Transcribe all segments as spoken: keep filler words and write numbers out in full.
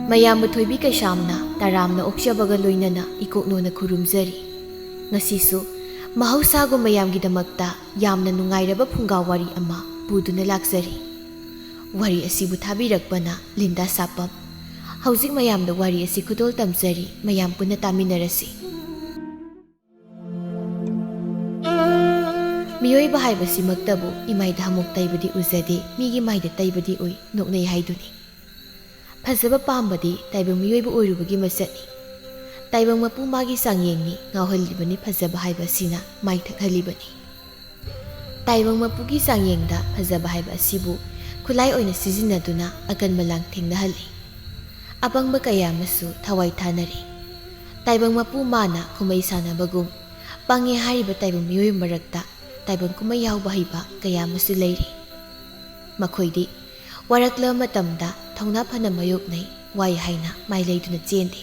ꯃꯌꯥꯝꯕ ꯊꯣꯏꯕꯤ ꯀꯩꯁꯥꯝꯅ ꯇꯔꯥꯝꯅ ꯑꯣꯛꯆꯕꯒ ꯂꯣꯏꯅꯅ ꯏꯀꯣꯛꯅꯣꯅ ꯈꯨꯔꯨꯝꯖꯔꯤ꯫ ꯉꯁꯤꯁꯨ ꯃꯍꯧꯁꯥꯒꯨꯝ ꯃꯌꯥꯝꯒꯤꯗꯃꯛꯇ ꯌꯥꯝꯅ ꯅꯨꯡꯉꯥꯏꯔꯕ ꯐꯨꯡꯒꯥ ꯋꯥꯔꯤ ꯑꯃ ꯄꯨꯗꯨꯅ ꯂꯥꯛꯆꯔꯤ꯫ ꯋꯥꯔꯤ ꯑꯁꯤꯕꯨ ꯊꯥꯕꯤꯔꯛꯄꯅ ꯂꯤꯟꯗꯥ ꯁꯥꯄꯝ꯫ ꯍꯧꯖꯤꯛ ꯃꯌꯥꯝꯗ ꯋꯥꯔꯤ ꯑꯁꯤ ꯈꯨꯗꯣꯜ ꯇꯝꯖꯔꯤ, ꯃꯌꯥꯝ ꯄꯨꯟꯅ ꯇꯥꯃꯤꯟꯅꯔꯁꯤ꯫ ꯃꯤꯑꯣꯏꯕ ꯍꯥꯏꯕꯁꯤꯃꯛꯇꯕꯨ ꯏꯃꯥꯏꯗ ꯑꯃꯨꯛ ꯇꯩꯕꯗꯤ ꯎꯖꯗꯦ, ꯃꯤꯒꯤ ꯃꯥꯏꯗ ꯇꯩꯕꯗꯤ ꯎꯏ, ꯅꯣꯛꯅꯩ ꯍꯥꯏꯗꯨꯅꯤ꯫ ꯐꯖꯕ ꯄꯥꯝꯕꯗꯤ ꯇꯥꯏꯕꯪ ꯃꯤꯑꯣꯏꯕ ꯑꯣꯏꯔꯨꯕꯒꯤ ꯃꯁꯛꯅꯤ꯫ ꯇꯥꯏꯕꯪ ꯃꯄꯨ ꯃꯥꯒꯤ ꯆꯥꯡꯌꯦꯡꯅꯤ ꯉꯥꯎꯍꯜꯂꯤꯕꯅꯤ ꯐꯖꯕ ꯍꯥꯏꯕ ꯑꯁꯤꯅ ꯃꯥꯏ ꯊꯛꯍꯜꯂꯤꯕꯅꯤ꯫ ꯇꯥꯏꯕꯪ ꯃꯄꯨꯒꯤ ꯆꯥꯡꯌꯦꯡꯗ ꯐꯖꯕ ꯍꯥꯏꯕ ꯑꯁꯤꯕꯨ ꯈꯨꯠꯂꯥꯏ ꯑꯣꯏꯅ ꯁꯤꯖꯤꯟꯅꯗꯨꯅ ꯑꯀꯟꯕ ꯂꯥꯡ ꯊꯦꯡꯅꯍꯜꯂꯤ꯫ ꯑꯄꯪꯕ ꯀꯌꯥ ꯑꯃꯁꯨ ꯊꯋꯥꯏ ꯊꯥꯅꯔꯤ꯫ ꯇꯥꯏꯕꯪ ꯃꯄꯨ ꯃꯥꯅ ꯀꯨꯝꯍꯩ ꯁꯥꯟꯅꯕꯒꯨꯝ ꯄꯪꯉꯦ ꯍꯥꯏꯔꯤꯕ ꯇꯥꯏꯕꯪ ꯃꯤꯑꯣꯏ ꯃꯔꯛꯇ ꯇꯥꯏꯕꯪ ꯀꯨꯝꯍꯩ ꯌꯥꯎꯕ ꯍꯩꯕ ꯀꯌꯥ ꯑꯃꯁꯨ ꯂꯩꯔꯤ꯫ ꯃꯈꯣꯏꯗꯤ ꯋꯥꯔꯛꯂꯕ ꯃꯇꯝꯗ ꯊꯧꯅꯥ ꯐꯅ ꯃꯥꯌꯣꯛꯅꯩ, ꯋꯥꯏ ꯍꯥꯏꯅ ꯃꯥꯏ ꯂꯩꯗꯨꯅ ꯆꯦꯟꯗꯦ꯫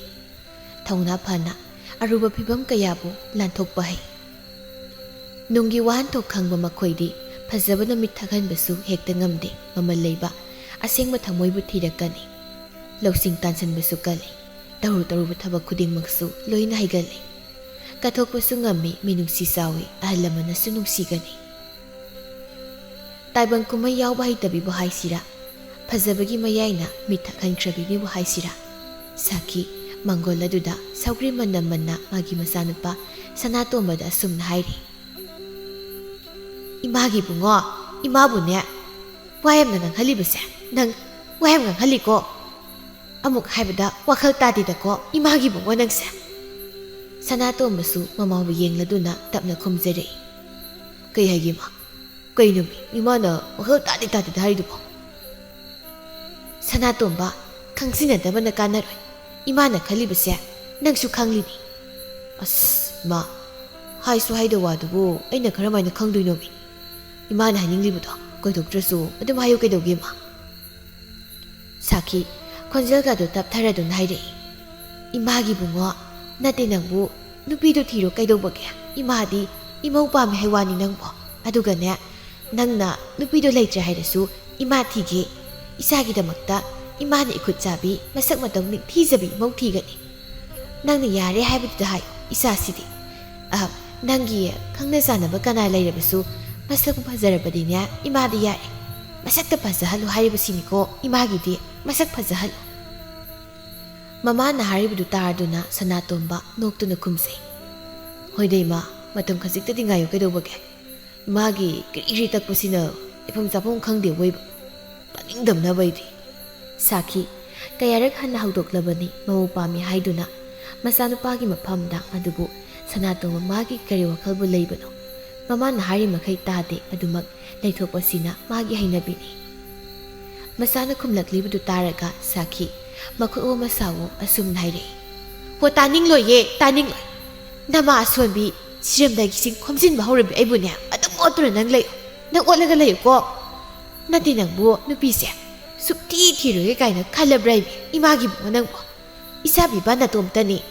ꯊꯧꯅꯥ ꯐꯅ ꯑꯔꯨꯕ ꯐꯤꯚꯝ ꯀꯌꯥꯕꯨ ꯂꯥꯟꯊꯣꯛꯄ ꯍꯩ꯫ ꯅꯨꯡꯒꯤ ꯋꯥꯍꯟꯊꯣꯛ ꯈꯪꯕ ꯃꯈꯣꯏꯗꯤ ꯐꯖꯕꯅ ꯃꯤꯠ ꯊꯛꯍꯟꯕꯁꯨ ꯍꯦꯛꯇ ꯉꯝꯗꯦ, ꯃꯃꯜ ꯂꯩꯕ ꯑꯁꯦꯡꯕ ꯊꯃꯣꯏꯕꯨ ꯊꯤꯔꯛꯀꯅꯤ꯫ ꯂꯧꯁꯤꯡ ꯇꯥꯟꯁꯤꯟꯕꯁꯨ ꯀꯜꯂꯤ, ꯇꯧꯔꯨ ꯇꯧꯔꯨꯕ ꯊꯕꯛ ꯈꯨꯗꯤꯡꯃꯛꯁꯨ ꯂꯣꯏꯅ ꯍꯩꯒꯜꯂꯤ꯫ ꯀꯠꯊꯣꯛꯄꯁꯨ ꯉꯝꯃꯤ, ꯃꯤꯅꯨꯡꯁꯤ ꯆꯥꯎꯏ, ꯑꯍꯜ ꯂꯃꯟꯅꯁꯨ ꯅꯨꯡꯁꯤꯒꯅꯤ꯫ ꯇꯥꯏꯕꯪ ꯀꯨꯝꯍꯩ ꯌꯥꯎꯕ ꯍꯩꯇꯕꯤꯕꯨ ꯍꯥꯏꯁꯤꯔꯥ, ꯐꯖꯕꯒꯤ ꯃꯌꯥꯏꯅ ꯃꯤꯠ ꯊꯛꯍꯟꯈ꯭ꯔꯕꯤꯅꯤꯕꯨ ꯍꯥꯏꯁꯤꯔꯥ? ꯁꯥꯈꯤ, ꯃꯪꯒꯣꯜ ꯑꯗꯨꯗ ꯁꯧꯒ꯭ꯔꯤ ꯃꯟꯅ ꯃꯟꯅ ꯃꯥꯒꯤ ꯃꯆꯥꯅꯨꯄꯥ ꯁꯅꯥꯇꯣꯝꯕꯗ ꯑꯁꯨꯝꯅ ꯍꯥꯏꯔꯤ, "ꯏꯃꯥꯒꯤ ꯏꯕꯨꯡꯉꯣ, ꯏꯃꯥꯕꯨꯅꯦ ꯋꯥ ꯌꯥꯝꯅ ꯉꯥꯡꯍꯜꯂꯤꯕꯁꯦ, ꯅꯪ ꯋꯥ ꯌꯥꯝ ꯉꯥꯡꯍꯜꯂꯤꯀꯣ꯫ ꯑꯃꯨꯛ ꯍꯥꯏꯕꯗ ꯋꯥꯈꯜ ꯇꯥꯗꯦꯗꯀꯣ ꯏꯃꯥꯒꯤ ꯏꯕꯨꯡꯉꯣ ꯅꯪꯁꯦ"꯫ ꯁꯅꯥꯇꯣꯝꯕꯁꯨ ꯃꯃꯥꯕꯨ ꯌꯦꯡꯂꯗꯨꯅ ꯇꯞꯅ ꯈꯨꯝꯖꯔꯛꯏ, "ꯀꯩ ꯍꯥꯏꯒꯦ ꯏꯃꯥ? ꯀꯩꯅꯣꯃꯤ ꯏꯃꯥꯅ ꯋꯥꯈꯜ ꯇꯥꯗꯦ ꯇꯥꯗꯦꯗ ꯍꯥꯏꯗꯨꯕꯣ?" "ꯁꯅꯥꯇꯣꯝꯕ, ꯈꯪꯁꯤꯟꯅꯗꯕꯅ ꯀꯥꯟꯅꯔꯣꯏ꯫ ꯏꯃꯥꯅ ꯈꯜꯂꯤꯕꯁꯦ ꯅꯪꯁꯨ ꯈꯪꯂꯤꯅꯤ"꯫ "ꯑꯁ ꯏꯃꯥ, ꯍꯥꯏꯁꯨ ꯍꯥꯏꯗ ꯋꯥꯗꯨꯕꯨ ꯑꯩꯅ ꯀꯔꯝꯍꯥꯏꯅ ꯈꯪꯗꯣꯏꯅꯣꯃꯤ? ꯏꯃꯥꯅ ꯍꯥꯏꯅꯤꯡꯂꯤꯕꯗꯣ ꯀꯣꯏꯊꯣꯛꯇ꯭ꯔꯁꯨ ꯑꯗꯨꯝ ꯍꯥꯏꯌꯨ ꯀꯩꯗꯧꯒꯦ ꯏꯃꯥ?" ꯁꯥꯈꯤ ꯈꯣꯟꯖꯦꯜꯒꯗꯨ ꯇꯞꯊꯔꯗꯨꯅ ꯍꯥꯏꯔꯛꯏ, "ꯏꯃꯥꯒꯤ ꯏꯕꯨꯡꯉꯣ, ꯅꯠꯇꯦ ꯅꯪꯕꯨ ꯅꯨꯄꯤꯗꯣ ꯊꯤꯔꯣ ꯀꯩꯗꯧꯕꯒꯦ? ꯏꯃꯥꯗꯤ ꯏꯃꯧ ꯄꯥꯝꯃꯦ ꯍꯥꯏ ꯋꯥꯅꯤ ꯅꯪꯕꯣ꯫ ꯑꯗꯨꯒꯅꯦ, ꯅꯪꯅ ꯅꯨꯄꯤꯗꯣ ꯂꯩꯇ꯭ꯔꯦ ꯍꯥꯏꯔꯁꯨ ꯏꯃꯥ ꯊꯤꯒꯦ꯫ ꯏꯆꯥꯒꯤꯗꯃꯛꯇ ꯏꯃꯥꯅ ꯏꯈꯨꯠ ꯆꯥꯕꯤ, ꯃꯁꯛ ꯃꯇꯧ ꯅꯤꯡꯊꯤꯖꯕꯤ ꯃꯧ ꯊꯤꯒꯅꯤ꯫ ꯅꯪꯅ ꯌꯥꯔꯦ ꯍꯥꯏꯕꯗꯨꯗ ꯍꯥꯏꯌꯨ, ꯏꯆꯥꯁꯤꯗꯤ꯫ ꯑ, ꯅꯪꯒꯤ ꯈꯪꯅ ꯆꯥꯟꯅꯕ ꯀꯅꯥ ꯂꯩꯔꯕꯁꯨ ꯃꯁꯛꯄꯨ ꯐꯖꯔꯕꯗꯤꯅꯦ, ꯏꯃꯥꯗ ꯌꯥꯔꯦ꯫ ꯃꯁꯛꯇ ꯐꯖꯍꯜꯂꯨ ꯍꯥꯏꯔꯤꯕꯁꯤꯅꯤꯀꯣ, ꯏꯃꯥꯒꯤꯗꯤ ꯃꯁꯛ ꯐꯖꯍꯜꯂꯨ꯫ ꯃꯃꯥꯅ ꯍꯥꯏꯔꯤꯕꯗꯨ ꯇꯥꯔꯗꯨꯅ ꯁꯅꯥꯇꯣꯝꯕ ꯅꯣꯛꯇꯨꯅ ꯈꯨꯝꯖꯩ, "ꯍꯣꯏꯗ ꯏꯃꯥ, ꯃꯇꯝ ꯈꯖꯤꯛꯇꯗꯤ ꯉꯥꯏꯌꯨ, ꯀꯩꯗꯧꯕꯒꯦ? ꯏꯃꯥꯒꯤ ꯀ꯭ꯔꯤ ꯀ꯭ꯔꯤ ꯇꯛꯄꯁꯤꯅ ꯂꯩꯐꯝ ꯆꯥꯐꯝ ꯈꯪꯗꯦ ꯑꯣꯏꯕ꯫ ꯇꯥꯅꯤꯡꯗꯕꯅꯕ ꯑꯩꯗꯤ"꯫ ꯁꯥꯈꯤ, ꯀꯌꯥꯔꯛ ꯍꯟꯅ ꯍꯧꯗꯣꯛꯂꯕꯅꯤ ꯃꯧ ꯄꯥꯝꯃꯤ ꯍꯥꯏꯗꯨꯅ ꯃꯆꯥꯅꯨꯄꯥꯒꯤ ꯃꯐꯝꯗ, ꯑꯗꯨꯕꯨ ꯁꯅꯥꯇꯣꯝꯕ ꯃꯥꯒꯤ ꯀꯔꯤ ꯋꯥꯈꯜꯕꯨ ꯂꯩꯕꯅꯣ? ꯃꯃꯥꯅ ꯍꯥꯏꯔꯤ ꯃꯈꯩ ꯇꯥꯗꯦ, ꯑꯗꯨꯃꯛ ꯂꯩꯊꯣꯛꯄꯁꯤꯅ ꯃꯥꯒꯤ ꯍꯩꯅꯕꯤꯅꯤ꯫ ꯃꯆꯥꯅ ꯈꯨꯝꯂꯛꯂꯤꯕꯗꯨ ꯇꯥꯔꯒ ꯁꯥꯈꯤ ꯃꯈꯨꯠ ꯑꯣ ꯃꯁꯥꯋꯣ ꯑꯁꯨꯝꯅ ꯍꯥꯏꯔꯛꯏ, "ꯍꯣ, ꯇꯥꯅꯤꯡꯂꯣꯏꯌꯦ, ꯇꯥꯅꯤꯡꯂꯣꯏ꯫ ꯅꯃꯥ ꯑꯁꯣꯟꯕꯤ ꯁꯤꯔꯝꯗꯥꯏꯒꯤ ꯏꯁꯤꯡ ꯈꯣꯝꯖꯤꯟꯕ ꯍꯧꯔꯕꯤ ꯑꯩꯕꯨꯅꯦ ꯑꯗꯨꯝ ꯑꯣꯠꯇꯨꯅ ꯅꯪ ꯂꯩꯌꯨ, ꯅꯪ ꯑꯣꯠꯂꯒ ꯂꯩꯌꯨꯀꯣ꯫ ꯅꯠꯇꯦ ꯅꯪꯕꯨ ꯅꯨꯄꯤꯁꯦ ꯁꯨꯛꯊꯤ ꯊꯤꯔꯣꯏꯒꯦ ꯀꯥꯏꯅ ꯈꯜꯂꯕ꯭ꯔꯥ ꯏꯕꯤ? ꯏꯃꯥꯒꯤ ꯏꯕꯨꯡꯉꯣ ꯅꯪꯕꯨ? ꯏꯆꯥ ꯄꯤꯕ ꯅꯇꯣꯝꯇꯅꯤ꯫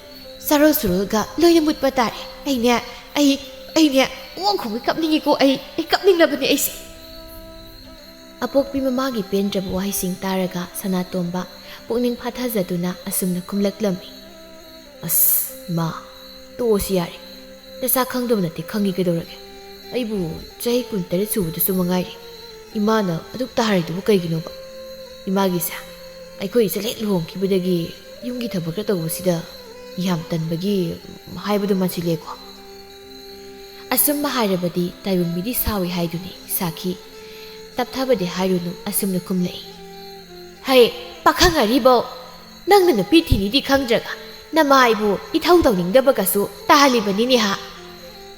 ꯆꯥꯔꯣꯜ ꯁꯨꯔꯣꯜꯒ ꯂꯣꯏꯅ ꯃꯨꯠꯄ ꯇꯥꯔꯦ꯫ ꯑꯩꯅꯦ, ꯑꯩ, ꯑꯩꯅꯦ, ꯑꯣ ꯈꯣꯡꯒꯩ ꯀꯞꯅꯤꯡꯉꯤꯀꯣ꯫ ꯑꯩ, ꯑꯩ ꯀꯞꯅꯤꯡꯂꯕꯅꯦ ꯑꯩꯁꯦ"꯫ ꯑꯄꯣꯛꯄꯤ ꯃꯃꯥꯒꯤ ꯄꯦꯟꯗ꯭ꯔꯕ ꯋꯥꯍꯩꯁꯤꯡ ꯇꯥꯔꯒ ꯁꯅꯥꯇꯣꯝꯕ ꯄꯨꯛꯅꯤꯡ ꯐꯥꯊꯖꯗꯨꯅ ꯑꯁꯨꯝꯅ ꯈꯨꯝꯂꯛꯂꯝꯃꯤ, "ꯑꯁ, ꯏꯃꯥ, ꯇꯣꯛꯑꯁꯤ ꯌꯥꯔꯦ꯫ ꯅꯆꯥ ꯈꯪꯗꯕ ꯅꯠꯇꯦ, ꯈꯪꯉꯤ, ꯀꯩꯗꯧꯔꯒꯦ? ꯑꯩꯕꯨ ꯆꯍꯤ ꯀꯨꯟꯇꯔꯦꯠ ꯁꯨꯕꯗꯁꯨ ꯃꯉꯥꯏꯔꯤ꯫ ꯏꯃꯥꯅ ꯑꯗꯨꯛ ꯇꯥꯔꯤꯗꯨꯕꯨ ꯀꯩꯒꯤꯅꯣꯕ? ꯏꯃꯥꯒꯤꯁꯦ ꯑꯩꯈꯣꯏ ꯏꯆꯜ ꯍꯦꯛ ꯂꯨꯍꯣꯡꯈꯤꯕꯗꯒꯤ ꯌꯨꯝꯒꯤ ꯊꯕꯛ ꯈꯔ ꯇꯧꯕꯁꯤꯗ ꯌꯥꯝ ꯇꯟꯕꯒꯤ ꯍꯥꯏꯕꯗꯨ ꯃꯥꯟꯁꯤꯜꯂꯦꯀꯣ"꯫ ꯑꯁꯨꯝꯕ ꯍꯥꯏꯔꯕꯗꯤ ꯇꯥꯏꯕꯪ ꯃꯤꯗꯤ ꯁꯥꯎꯏ ꯍꯥꯏꯗꯨꯅꯤ ꯁꯥꯈꯤ꯫ ꯇꯞꯊꯕꯗꯤ ꯍꯥꯏꯔꯨꯅꯨ, ꯑꯁꯨꯝꯅ ꯈꯨꯝꯂꯛꯏ, "ꯍꯩ, ꯄꯥꯈꯪ ꯑꯔꯤꯕꯧ, ꯅꯪꯅ ꯅꯨꯄꯤ ꯊꯤꯅꯤꯗꯤ ꯈꯪꯗ꯭ꯔꯒ ꯅꯃꯥꯏꯕꯨ ꯏꯊꯧ ꯇꯧꯅꯤꯡꯗꯕꯒꯁꯨ ꯇꯥꯍꯜꯂꯤꯕꯅꯤꯅꯦ ꯍꯥ?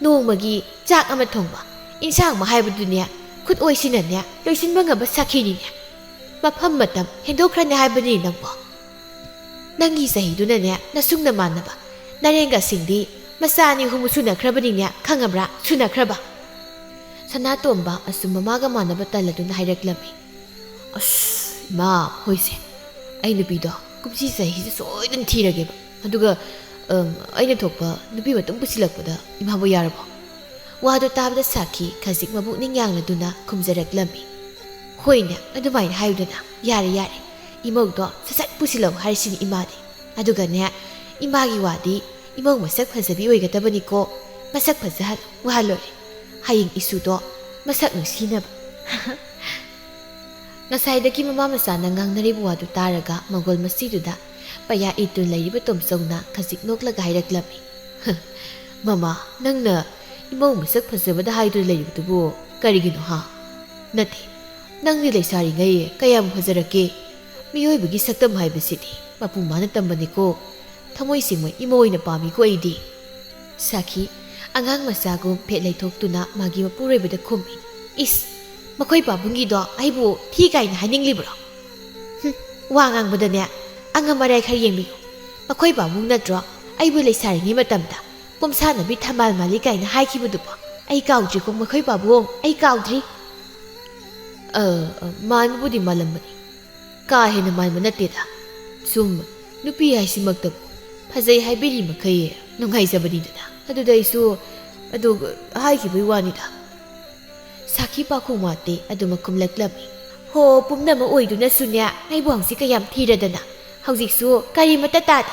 ꯅꯣꯡꯃꯒꯤ ꯆꯥꯛ ꯑꯃ ꯊꯣꯡꯕ, ꯏꯟꯁꯥꯡ ꯑꯃ ꯍꯥꯏꯕꯗꯨꯅꯦ, ꯈꯨꯠ ꯑꯣꯏꯁꯤꯅꯅꯦ ꯂꯣꯏꯁꯤꯟꯕ ꯉꯝꯕ ꯁꯥꯈꯤꯅꯤꯅꯦ꯫ ꯃꯐꯝ ꯃꯇꯝ ꯍꯦꯟꯗꯣꯛꯈ꯭ꯔꯅꯤ ꯍꯥꯏꯕꯅꯤ ꯅꯪꯕꯣ꯫ ꯅꯪꯒꯤ ꯆꯍꯤꯗꯨꯅꯅꯦ ꯅꯁꯨꯡ ꯅꯃꯥꯟꯅꯕ ꯅꯔꯦꯡꯒꯁꯤꯡꯗꯤ ꯃꯆꯥ ꯑꯅꯤ ꯑꯍꯨꯝ ꯁꯨꯅꯈ꯭ꯔꯕꯅꯤꯅꯦ, ꯈꯪꯉꯕ꯭ꯔꯥ? ꯁꯨꯅꯈ꯭ꯔꯕ"꯫ ꯁꯅꯥꯇꯣꯝꯕ ꯑꯁꯨꯝ ꯃꯃꯥꯒ ꯃꯥꯟꯅꯕ ꯇꯜꯂꯗꯨꯅ ꯍꯥꯏꯔꯛꯂꯝꯃꯤ꯫ "ꯑꯁ, ꯏꯃꯥ, ꯍꯣꯏꯁꯦ, ꯑꯩ ꯅꯨꯄꯤꯗꯣ ꯀꯨꯝꯁꯤ ꯆꯍꯤꯁꯦ ꯁꯣꯏꯗꯅ ꯊꯤꯔꯒꯦꯕ꯫ ꯑꯗꯨꯒ, ꯑꯝ, ꯑꯩꯅ ꯊꯣꯛꯄ ꯅꯨꯄꯤ ꯃꯇꯨꯡ ꯄꯨꯁꯤꯜꯂꯛꯄꯗ ꯏꯃꯥꯕꯨ ꯌꯥꯔꯕꯣ?" ꯋꯥꯗꯨ ꯇꯥꯕꯗ ꯁꯥꯈꯤ ꯈꯖꯤꯛ ꯃꯕꯨꯛꯅꯤꯡ ꯌꯥꯡꯂꯗꯨꯅ ꯈꯨꯝꯖꯔꯛꯂꯝꯃꯤ, "ꯍꯣꯏꯅꯦ, ꯑꯗꯨꯃꯥꯏꯅ ꯍꯥꯏꯌꯨꯗꯅ꯫ ꯌꯥꯔꯦ, ꯌꯥꯔꯦ, ꯏꯃꯧꯗꯣ ꯁꯠ ꯁꯠ ꯄꯨꯁꯤꯜꯂꯧ ꯍꯥꯏꯔꯤꯁꯤꯅꯤ ꯏꯃꯥꯗꯤ꯫ ꯑꯗꯨꯒꯅꯦ, ꯏꯃꯥꯒꯤ ꯋꯥꯗꯤ ꯏꯃꯧ ꯃꯁꯛ ꯐꯖꯕꯤ ꯑꯣꯏꯒꯗꯕꯅꯤꯀꯣ, ꯃꯁꯛ ꯐꯖꯍꯜꯂꯨ, ꯋꯥꯍꯜꯂꯣꯏꯔꯦ꯫ ꯍꯌꯦꯡ ꯏꯁꯨꯗꯣ ꯃꯁꯛ ꯅꯨꯡꯁꯤꯅꯕ꯫ ꯉꯁꯥꯏꯗꯒꯤ ꯃꯃꯥ ꯃꯆꯥꯅ ꯉꯥꯡꯅꯔꯤꯕ ꯋꯥꯗꯨ ꯇꯥꯔꯒ ꯃꯪꯒꯣꯜ ꯃꯆꯤꯗꯨꯗ ꯄꯩꯌꯥ ꯏꯇꯨꯟ ꯂꯩꯔꯤꯕ ꯇꯣꯝꯆꯧꯅ ꯈꯖꯤꯛ ꯅꯣꯛꯂꯒ ꯍꯥꯏꯔꯛꯂꯝꯃꯤ꯫ "ꯃꯃꯥ, ꯅꯪꯅ ꯏꯃꯧ ꯃꯁꯛ ꯐꯖꯕꯗ ꯍꯥꯏꯗꯨꯅ ꯂꯩꯔꯤꯕꯗꯨꯕꯨ ꯀꯔꯤꯒꯤꯅꯣ ꯍꯥ? ꯅꯠꯇꯦ, ꯅꯪꯗꯤ ꯂꯩꯁꯥꯔꯤꯉꯩ ꯀꯌꯥꯝ ꯐꯖꯔꯛꯀꯦ? ꯃꯤꯑꯣꯏꯕꯒꯤ ꯁꯛꯇꯝ ꯍꯥꯏꯕꯁꯤꯗꯤ ꯃꯄꯨ ꯃꯥꯅ ꯇꯝꯕꯅꯤꯀꯣ꯫ ꯊꯃꯣꯏ ꯁꯦꯡꯕ ꯏꯃꯧ ꯑꯣꯏꯅ ꯄꯥꯝꯃꯤꯀꯣ ꯑꯩꯗꯤ"꯫ ꯁꯥꯈꯤ, ꯑꯉꯥꯡ ꯃꯆꯥꯒꯨꯝ ꯐꯦꯠ ꯂꯩꯊꯣꯛꯇꯨꯅ ꯃꯥꯒꯤ ꯃꯄꯨꯔꯣꯏꯕꯗ ꯈꯨꯝꯃꯤ꯫ "ꯏꯁ, ꯃꯈꯣꯏ ꯄꯥꯕꯨꯡꯒꯤꯗꯣ ꯑꯩꯕꯨ ꯊꯤ ꯀꯥꯏꯅ ꯍꯥꯏꯅꯤꯡꯂꯤꯕ꯭ꯔꯣ? ꯍꯨꯝ, ꯋꯥ ꯉꯥꯡꯕꯗꯅꯦ, ꯑꯉꯝ ꯑꯔꯥꯏ ꯈꯔ ꯌꯦꯡꯕꯤꯌꯨ꯫ ꯃꯈꯣꯏ ꯄꯥꯕꯨꯡ ꯅꯠꯇ꯭ꯔꯣ ꯑꯩꯕꯨ ꯂꯩꯁꯥꯔꯤꯉꯩ ꯃꯇꯝꯗ ꯄꯣꯝꯁꯥꯅꯕꯤ ꯊꯝꯕꯥꯜ ꯃꯥꯜꯂꯤ ꯀꯥꯏꯅ ꯍꯥꯏꯈꯤꯕꯗꯨꯕꯣ? ꯑꯩ ꯀꯥꯎꯗ꯭ꯔꯤꯀꯣ ꯃꯈꯣꯏ ꯄꯥꯕꯨꯡ, ꯑꯩ ꯀꯥꯎꯗ꯭ꯔꯤ"꯫ "ꯑ, ꯑ, ꯃꯥꯟꯕꯕꯨꯗꯤ ꯃꯥꯜꯂꯝꯕꯅꯤ꯫ ꯀꯥ ꯍꯦꯟꯅ ꯃꯥꯟꯕ ꯅꯠꯇꯦꯗ꯫ ꯁꯨꯝ ꯅꯨꯄꯤ ꯍꯥꯏꯁꯤꯃꯛꯇꯕꯨ ꯐꯖꯩ ꯍꯥꯏꯕꯤꯔꯤ ꯃꯈꯩ ꯅꯨꯡꯉꯥꯏꯖꯕꯅꯤꯗꯅ꯫ ꯑꯗꯨꯗ ꯑꯩꯁꯨ ꯑꯗꯨ ꯍꯥꯏꯈꯤꯕꯒꯤ ꯋꯥꯅꯤꯗ"꯫ ꯁꯥꯈꯤ ꯄꯥꯈꯣꯡ ꯋꯥꯠꯇꯦ ꯑꯗꯨꯃꯛ ꯈꯨꯝꯂꯛꯂꯝꯃꯤ꯫ "ꯍꯣ, ꯄꯨꯝꯅꯃꯛ ꯑꯣꯏꯗꯨꯅꯁꯨꯅꯦ, ꯑꯩꯕꯨ ꯍꯧꯖꯤꯛ ꯀꯌꯥꯝ ꯊꯤꯔꯗꯅ꯫ ꯍꯧꯖꯤꯛꯁꯨ ꯀꯔꯤꯃꯠꯇ ꯇꯥꯗꯦ꯫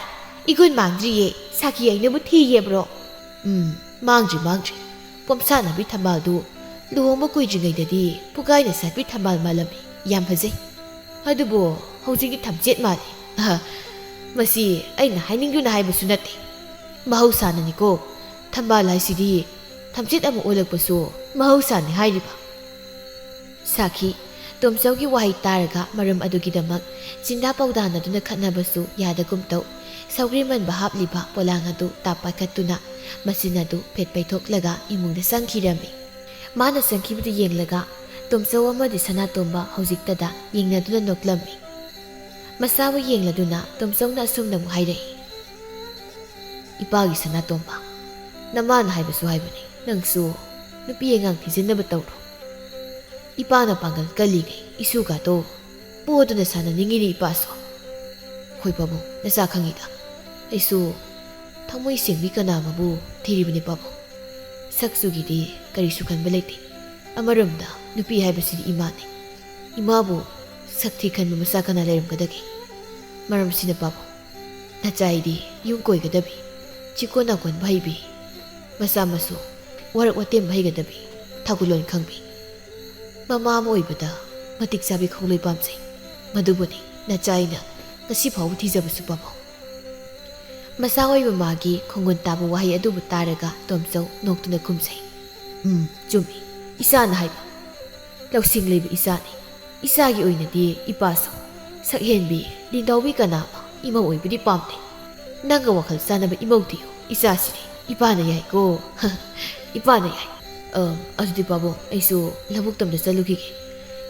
ꯏꯒꯨꯟ ꯃꯥꯡꯗ꯭ꯔꯤꯌꯦ꯫ ꯁꯥꯈꯤ ꯑꯩꯅꯕꯨ ꯊꯤꯌꯦꯕ꯭ꯔꯣ?" "ꯎꯝ, ꯃꯥꯡꯗ꯭ꯔꯤ, ꯃꯥꯡꯗ꯭ꯔꯤ꯫ ꯄꯣꯝꯁꯥꯅꯕꯤ ꯊꯝꯕꯥꯜꯗꯨ ꯂꯨꯍꯣꯡꯕ ꯀꯨꯏꯗ꯭ꯔꯤꯉꯩꯗꯗꯤ ꯄꯨꯒꯥꯏꯅ ꯁꯥꯠꯄꯤ ꯊꯝꯕꯥꯜ ꯃꯥꯜꯂꯝꯃꯤ꯫ ꯌꯥꯝ ꯐꯖꯩ꯫ ꯑꯗꯨꯕꯨ ꯍꯧꯖꯤꯛꯇꯤ ꯊꯝꯆꯦꯠ ꯃꯥꯜꯂꯤ꯫ ꯑꯍ, ꯃꯁꯤ ꯑꯩꯅ ꯍꯥꯏꯅꯤꯡꯗꯨꯅ ꯍꯥꯏꯕꯁꯨ ꯅꯠꯇꯦ꯫ ꯃꯍꯧꯁꯥꯅꯅꯤꯀꯣ꯫ ꯊꯝꯕꯥꯜ ꯍꯥꯏꯁꯤꯗꯤ ꯊꯝꯆꯦꯠ ꯑꯃ ꯑꯣꯜꯂꯛꯄꯁꯨ ꯃꯍꯧꯁꯥꯅꯤ" ꯍꯥꯏꯔꯤꯕ꯫ ꯁꯥꯈꯤ, ꯇꯣꯝꯆꯧꯒꯤ ꯋꯥꯍꯩ ꯇꯥꯔꯒ ꯃꯔꯝ ꯑꯗꯨꯒꯤꯗꯃꯛ ꯆꯤꯟꯗꯥ ꯄꯥꯎꯗꯥꯅꯗꯨꯅ ꯈꯠꯅꯕꯁꯨ ꯌꯥꯗꯒꯨꯝ ꯇꯧ꯫ ꯁꯧꯒ꯭ꯔꯤ ꯃꯟꯕ ꯍꯥꯞꯂꯤꯕ ꯄꯣꯂꯥꯡ ꯑꯗꯨ ꯇꯥꯞ ꯄꯥꯏꯈꯠꯇꯨꯅ ꯃꯆꯤꯟ ꯑꯗꯨ ꯐꯦꯠ ꯄꯩꯊꯣꯛꯂꯒ ꯏꯃꯨꯡꯗ ꯆꯪꯈꯤꯔꯝꯃꯤ꯫ ꯃꯥꯅ ꯆꯪꯈꯤꯕꯗꯨ ꯌꯦꯡꯂꯒ ꯇꯣꯝꯆꯧ ꯑꯃꯗꯤ ꯁꯅꯥꯇꯣꯝꯕ ꯍꯧꯖꯤꯛꯇꯗ ꯌꯦꯡꯅꯗꯨꯅ ꯅꯣꯛꯂꯝꯃꯤ꯫ ꯃꯆꯥꯕꯨ ꯌꯦꯡꯂꯗꯨꯅ ꯇꯣꯝꯆꯧꯅ ꯑꯁꯨꯝꯅ ꯑꯃꯨꯛ ꯍꯥꯏꯔꯛꯏ, "ꯏꯄꯥꯒꯤ ꯁꯅꯥꯇꯣꯝꯕ, ꯅꯃꯥꯅ ꯍꯥꯏꯕꯁꯨ ꯍꯥꯏꯕꯅꯤ, ꯅꯪꯁꯨ ꯅꯨꯄꯤ ꯑꯉꯥꯡ ꯊꯤꯖꯤꯟꯅꯕ ꯇꯧꯔꯣ꯫ ꯏꯄꯥꯅ ꯄꯥꯡꯒꯜ ꯀꯜꯂꯤꯉꯩ ꯏꯁꯨꯒꯗꯣ ꯄꯣꯗꯨꯅ ꯁꯥꯟꯅꯅꯤꯡꯉꯤꯅꯤ ꯏꯄꯥꯁꯨ"꯫ "ꯍꯣꯏ ꯄꯥꯕꯨꯡ, ꯅꯆꯥ ꯈꯪꯉꯤꯗ꯫ ꯑꯩꯁꯨ ꯊꯃꯣꯏ ꯁꯦꯡꯕꯤ ꯀꯅꯥ ꯑꯃꯕꯨ ꯊꯤꯔꯤꯕꯅꯤ ꯄꯥꯕꯨꯡ꯫ ꯁꯛ ꯆꯨꯒꯤꯗꯤ ꯀꯔꯤꯁꯨ ꯈꯟꯕ ꯂꯩꯇꯦ꯫ ꯑꯃꯔꯣꯝꯗ ꯅꯨꯄꯤ ꯍꯥꯏꯕꯁꯤꯗꯤ ꯏꯃꯥꯅꯤ꯫ ꯏꯃꯥꯕꯨ ꯁꯛ ꯊꯤ ꯈꯟꯕ ꯃꯆꯥ ꯀꯅꯥ ꯂꯩꯔꯝꯒꯗꯒꯦ? ꯃꯔꯝꯁꯤꯅ ꯄꯥꯕꯨꯡ, ꯅꯆꯥ ꯑꯩꯗꯤ ꯌꯨꯝ ꯀꯣꯏꯒꯗꯕꯤ, ꯆꯤꯀꯣꯟ ꯅꯥꯀꯣꯟꯕ ꯍꯩꯕꯤ, ꯃꯆꯥ ꯃꯁꯨ ꯋꯥꯔꯛ ꯋꯥꯇꯦꯝꯕ ꯍꯩꯒꯗꯕꯤ, ꯊꯧꯒꯜꯂꯣꯟ ꯈꯪꯕꯤ, ꯃꯃꯥ ꯑꯃ ꯑꯣꯏꯕꯗ ꯃꯇꯤꯛ ꯆꯥꯕꯤ ꯈꯣꯡꯂꯣꯏ ꯄꯥꯝꯖꯩ꯫ ꯃꯗꯨꯕꯨꯅꯤ ꯅꯆꯥ ꯑꯩꯅ ꯉꯁꯤ ꯐꯥꯎꯕ ꯊꯤꯖꯕꯁꯨ ꯄꯥꯕꯨꯡ꯫ ꯃꯆꯥ ꯑꯣꯏꯕ ꯃꯥꯒꯤ ꯈꯣꯡꯒꯨꯟ ꯇꯥꯕ ꯋꯥꯍꯩ ꯑꯗꯨꯕꯨ ꯇꯥꯔꯒ ꯇꯣꯝꯆꯧ ꯅꯣꯛꯇꯨꯅ ꯈꯨꯝꯖꯩ꯫ "ꯎꯝ, ꯆꯨꯝꯃꯤ꯫ ꯏꯆꯥꯅ ꯍꯥꯏꯕ ꯂꯧꯁꯤꯡ ꯂꯩꯕ ꯏꯆꯥꯅꯤ꯫ ꯏꯆꯥꯒꯤ ꯑꯣꯏꯅꯗꯤ ꯏꯄꯥꯁꯨ ꯁꯛꯍꯦꯟꯕꯤ, ꯂꯤꯟꯗꯥꯎꯕꯤ ꯀꯅꯥ ꯑꯃ ꯏꯃꯧ ꯑꯣꯏꯕꯗꯤ ꯄꯥꯝꯗꯦ꯫ ꯅꯪꯒ ꯋꯥꯈꯜ ꯆꯥꯟꯅꯕ ꯏꯃꯧ ꯊꯤꯌꯨ꯫ ꯏꯆꯥꯁꯤꯗꯤ ꯏꯄꯥꯅ ꯌꯥꯏꯀꯣ꯫ ꯏꯄꯥꯅ ꯌꯥꯏ꯫ ꯑ, ꯑꯗꯨꯗꯤ ꯄꯥꯕꯨꯡ, ꯑꯩꯁꯨ ꯂꯧꯕꯨꯛꯇ ꯑꯝꯇ ꯆꯠꯂꯨꯈꯤꯒꯦ꯫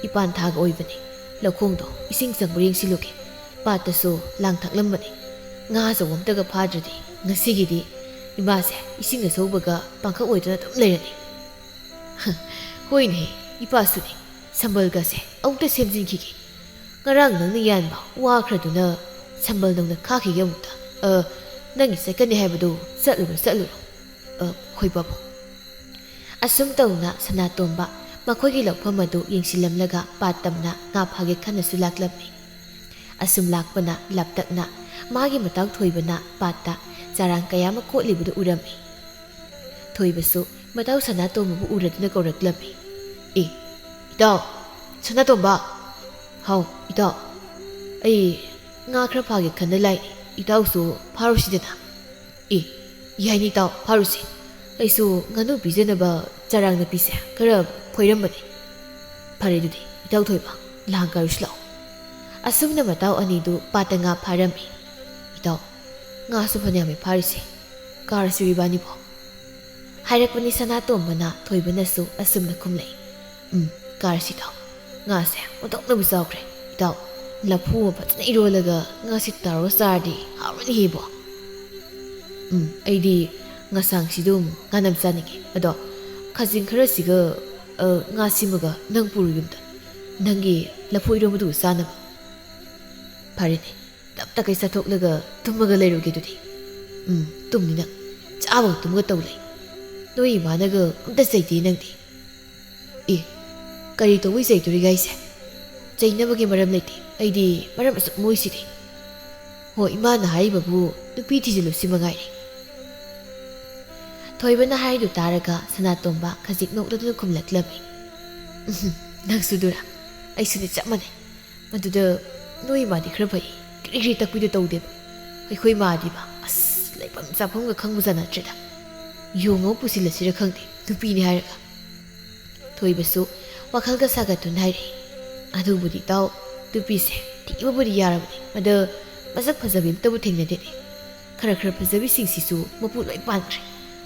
ꯏꯄꯥꯟ ꯊꯥꯒ ꯑꯣꯏꯕꯅꯤ꯫ ꯂꯧꯈꯣꯡꯗꯣ ꯏꯁꯤꯡ ꯆꯪꯕ꯭ꯔꯥ ꯌꯦꯡꯁꯤꯜꯂꯨꯒꯦ꯫ ꯄꯥꯠꯇꯁꯨ ꯂꯥꯡ ꯊꯥꯛꯂꯝꯕꯅꯤ꯫ ꯉꯥ ꯑꯆꯧꯕ ꯑꯝꯇꯒ ꯐꯥꯗ꯭ꯔꯗꯤ ꯉꯁꯤꯒꯤꯗꯤ ꯏꯃꯥꯁꯦ ꯏꯁꯤꯡ ꯑꯁꯧꯕꯒ ꯄꯥꯡꯈꯛ ꯑꯣꯏꯗꯨꯅ ꯑꯗꯨꯝ ꯂꯩꯔꯅꯤ꯫ ꯍꯣꯏꯅꯦ, ꯏꯄꯥꯁꯨꯅꯦ꯫ ꯁꯝꯕꯜꯒꯁꯦ ꯑꯃꯨꯛꯇ ꯁꯦꯝꯖꯤꯟꯈꯤꯒꯦ꯫ ꯉꯔꯥꯡ ꯅꯪꯅ ꯌꯥꯟꯕ ꯋꯥꯈ꯭ꯔꯗꯨꯅ ꯁꯝꯕꯜ ꯅꯧꯅ ꯈꯥꯛꯈꯤꯒꯦ ꯑꯃꯨꯛꯇ꯫ ꯑ, ꯅꯪꯒꯤ ꯆꯠꯀꯅꯤ ꯍꯥꯏꯕꯗꯨ ꯆꯠꯂꯨꯔꯣ, ꯆꯠꯂꯨꯔꯣ꯫ ꯑ, ꯍꯣꯏ ꯄꯥꯕꯨꯡ꯫ ꯑꯁꯨꯝ ꯇꯧꯅ ꯁꯅꯥꯇꯣꯝꯕ ꯃꯈꯣꯏꯒꯤ ꯂꯧꯐꯝ ꯑꯗꯨ ꯌꯦꯡꯁꯤꯜꯂꯝꯂꯒ ꯄꯥꯠ ꯇꯝꯅ ꯉꯥ ꯐꯥꯒꯦ ꯈꯟꯅꯁꯨ ꯂꯥꯛꯂꯝꯃꯤ꯫ ꯑꯁꯨꯝ ꯂꯥꯛꯄꯅ ꯂꯥꯞꯇꯛꯅ ꯃꯥꯒꯤ ꯃꯇꯥꯎ ꯊꯣꯏꯕꯅ ꯄꯥꯠꯇ ꯆꯔꯥꯡ ꯀꯌꯥ ꯑꯃ ꯀꯣꯠꯂꯤꯕꯗꯨ ꯎꯔꯝꯃꯤ꯫ ꯊꯣꯏꯕꯁꯨ ꯃꯇꯥꯎ ꯁꯅꯥꯇꯣꯝꯕꯕꯨ ꯎꯔꯗꯨꯅ ꯀꯧꯔꯛꯂꯝꯃꯤ꯫ "ꯑꯦ, ꯏꯇꯥꯎ, ꯁꯅꯥꯇꯣꯝꯕ!" "ꯍꯥꯎ, ꯏꯇꯥꯎ꯫ ꯑꯩ ꯉꯥ ꯈꯔ ꯐꯥꯒꯦ ꯈꯟꯅ ꯂꯥꯛꯏ꯫ ꯏꯇꯥꯎꯁꯨ ꯐꯥꯔꯨꯁꯤꯗꯅ?" "ꯑꯦ, ꯌꯥꯏꯅꯦ ꯏꯇꯥꯎ, ꯐꯥꯔꯨꯁꯤ꯫ ꯑꯩꯁꯨ ꯉꯥꯅꯨ ꯄꯤꯖꯅꯕ ꯆꯔꯥꯡ ꯅꯥꯄꯤꯁꯦ ꯈꯔ ꯐꯣꯏꯔꯝꯕꯅꯤ꯫ ꯐꯔꯦ ꯑꯗꯨꯗꯤ, ꯏꯇꯥꯎ ꯊꯣꯏꯕ, ꯂꯥꯡ ꯀꯥꯔꯨꯁꯤ ꯂꯥꯛꯑꯣ꯫" ꯑꯁꯨꯝꯅ ꯃꯇꯥꯎ ꯑꯅꯤꯗꯨ ꯄꯥꯠꯇ ꯉꯥ ꯐꯥꯔꯝꯃꯤ꯫ "ꯏꯇꯥꯎ, ꯉꯥꯁꯨ ꯐꯅꯌꯥꯝꯃꯦ ꯐꯥꯔꯤꯁꯦ꯫ ꯀꯥꯔꯁꯤꯔꯣ ꯏꯕꯥꯅꯤꯕꯣ?" ꯍꯥꯏꯔꯛꯄꯅꯤ ꯁꯅꯥꯇꯣꯝꯕꯅ꯫ ꯊꯣꯏꯕꯅꯁꯨ ꯑꯁꯨꯝꯅ ꯈꯨꯝꯂꯛꯏ꯫ "ꯎꯝ, ꯀꯥꯔꯁꯤ ꯏꯇꯥꯎ꯫ ꯉꯥꯁꯦ ꯑꯣꯟꯊꯣꯛꯅꯕꯨ ꯆꯥꯎꯈ꯭ꯔꯦ꯫ ꯏꯇꯥꯎ, ꯂꯐꯨ ꯑꯃ ꯐꯖꯅ ꯏꯔꯣꯜꯂꯒ ꯉꯥꯁꯤ ꯇꯥꯎꯔꯒ ꯆꯥꯔꯗꯤ ꯍꯥꯎꯔꯅꯤꯍꯦꯕꯣ꯫" "ꯎꯝ, ꯑꯩꯗꯤ ꯉꯁꯥꯡꯁꯤꯗꯨꯝ ꯉꯥꯅꯝ ꯆꯥꯅꯤꯡꯉꯤ꯫ ꯑꯗꯣ ꯈꯥꯖꯤꯡ ꯈꯔꯁꯤꯒ, ꯑ, ꯉꯥꯁꯤꯃꯒ ꯅꯪ ꯄꯨꯔꯣ ꯌꯨꯝꯗ꯫ ꯅꯪꯒꯤ ꯂꯐꯨ ꯏꯔꯣꯝꯕꯗꯨꯒ ꯆꯥꯅꯕ꯫" "ꯐꯔꯦꯅꯦ, ꯇꯞ ꯇꯈꯩ ꯆꯥꯊꯣꯛꯂꯒ ꯇꯨꯝꯃꯒ ꯂꯩꯔꯨꯒꯦ ꯑꯗꯨꯗꯤ꯫" "ꯎꯝ, ꯇꯨꯝꯅꯤ ꯅꯪ꯫ ꯆꯥꯕꯒ ꯇꯨꯝꯃꯒ ꯇꯧ ꯂꯩ꯫ ꯅꯣꯏ ꯏꯃꯥꯅꯒ ꯑꯝꯇ ꯆꯩꯗꯦ ꯅꯪꯗꯤ꯫" "ꯑꯦ, ꯀꯔꯤ ꯇꯧꯕꯩ ꯆꯩꯗꯣꯔꯤꯒꯦ ꯍꯥꯏꯁꯦ?" ꯆꯩꯅꯕꯒꯤ ꯃꯔꯝ ꯂꯩꯇꯦ꯫ ꯑꯩꯗꯤ ꯃꯔꯝ ꯑꯁꯨꯛ ꯃꯣꯏꯁꯤꯗꯤ꯫ ꯍꯣ, ꯏꯃꯥꯅ ꯍꯥꯏꯔꯤꯕꯕꯨ ꯅꯨꯄꯤ ꯊꯤꯖꯤꯜꯂꯨ ꯁꯤ ꯃꯉꯥꯏꯔꯦ꯫ ꯊꯣꯏꯕꯅ ꯍꯥꯏꯗꯨ ꯇꯥꯔꯒ ꯁꯅꯥꯇꯣꯝꯕ ꯈꯖꯤꯛ ꯅꯣꯛꯂꯗꯨꯅ ꯈꯨꯝꯂꯛꯂꯝꯃꯤ꯫ "ꯎꯝ, ꯅꯪꯁꯨ ꯑꯗꯨꯔꯥ? ꯑꯩꯁꯨꯅꯤ ꯆꯞ ꯃꯥꯟꯅꯩ꯫ ꯃꯗꯨꯗ ꯅꯣꯏ ꯏꯃꯥꯗꯤ ꯈꯔ ꯐꯩ, ꯀ꯭ꯔꯤ ꯀ꯭ꯔꯤ ꯇꯛꯄꯤꯗꯨ ꯇꯧꯗꯦꯕ꯫ ꯑꯩꯈꯣꯏ ꯏꯃꯥꯗꯤꯕ ꯑꯁ ꯂꯩꯐꯝ ꯆꯥꯐꯝꯒ ꯈꯪꯕꯖꯥꯠ ꯅꯠꯇ꯭ꯔꯦꯗ꯫ ꯌꯣꯡ ꯑꯃ ꯄꯨꯁꯤꯜꯂꯁꯤꯔ ꯈꯪꯗꯦ, ꯅꯨꯄꯤꯅꯤ ꯍꯥꯏꯔꯒ"꯫ ꯊꯣꯏꯕꯁꯨ ꯋꯥꯈꯜꯒ ꯁꯥꯒꯠꯇꯨꯅ ꯍꯥꯏꯔꯛꯏ꯫ "ꯑꯗꯨꯕꯨꯗꯤ ꯏꯇꯥꯎ, ꯅꯨꯄꯤꯁꯦ ꯊꯤꯕꯕꯨꯗꯤ ꯌꯥꯔꯕꯅꯤ, ꯑꯗ ꯃꯁꯛ ꯐꯖꯕꯤ ꯑꯝꯇꯕꯨ ꯊꯦꯡꯅꯗꯦꯅꯦ꯫ ꯈꯔ ꯈꯔ ꯐꯖꯕꯤꯁꯤꯡꯁꯤꯁꯨ ꯃꯄꯨ ꯂꯣꯏ ꯄꯥꯟꯈ꯭ꯔꯦ꯫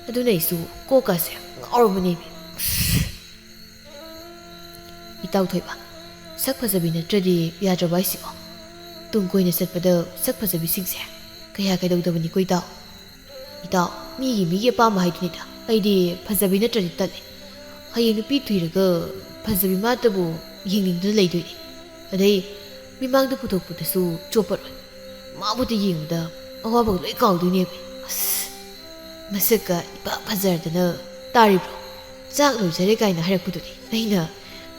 ꯑꯗꯨꯅ ꯑꯩꯁꯨ ꯀꯣꯛꯀꯁꯦ ꯉꯥꯎꯔꯕꯅꯦꯃꯤ"꯫ "ꯏꯇꯥꯎ ꯊꯣꯏꯕ, ꯁꯛ ꯐꯖꯕꯤ ꯅꯠꯇ꯭ꯔꯗꯤ ꯌꯥꯗ꯭ꯔꯕ ꯍꯥꯏꯁꯤꯕꯣ? ꯇꯨꯡ ꯀꯣꯏꯅ ꯆꯠꯄꯗ ꯁꯛ ꯐꯖꯕꯤꯁꯤꯡꯁꯦ ꯀꯌꯥ ꯀꯩꯗꯧꯗꯕꯅꯤꯀꯣ ꯏꯇꯥꯎ꯫ ꯏꯇꯥꯎ, ꯃꯤꯒꯤ ꯃꯤꯒꯤ ꯑꯄꯥꯝꯕ ꯍꯥꯏꯗꯨꯅꯤꯗ꯫ ꯑꯩꯗꯤ ꯐꯖꯕꯤ ꯅꯠꯇ꯭ꯔꯗꯤ ꯇꯜꯂꯦ꯫ ꯍꯌꯦꯡ ꯅꯨꯄꯤ ꯊꯤꯔꯒ ꯐꯖꯕꯤ ꯃꯥꯇꯕꯨ ꯌꯦꯡꯅꯤꯡꯗꯨꯅ ꯂꯩꯗꯣꯏꯅꯦ꯫ ꯑꯗꯩ ꯃꯤꯃꯥꯡꯗ ꯄꯨꯊꯣꯛꯄꯗꯁꯨ ꯆꯣꯞꯄꯔꯣꯏ꯫ ꯃꯥꯕꯨꯗꯤ ꯌꯦꯡꯕꯗ ꯑꯋꯥꯕꯒ ꯂꯣꯏ ꯀꯥꯎꯗꯣꯏꯅꯦꯕ꯫ ꯑꯁ, ꯃꯁꯛꯀ ꯏꯐ ꯐꯖꯔꯗꯅ ꯇꯥꯔꯤꯕ꯭ꯔꯣ? ꯆꯥꯛ ꯂꯣꯏꯖꯔꯦ ꯀꯥꯏꯅ ꯍꯥꯏꯔꯛꯄꯗꯨꯅꯤ ꯑꯩꯅ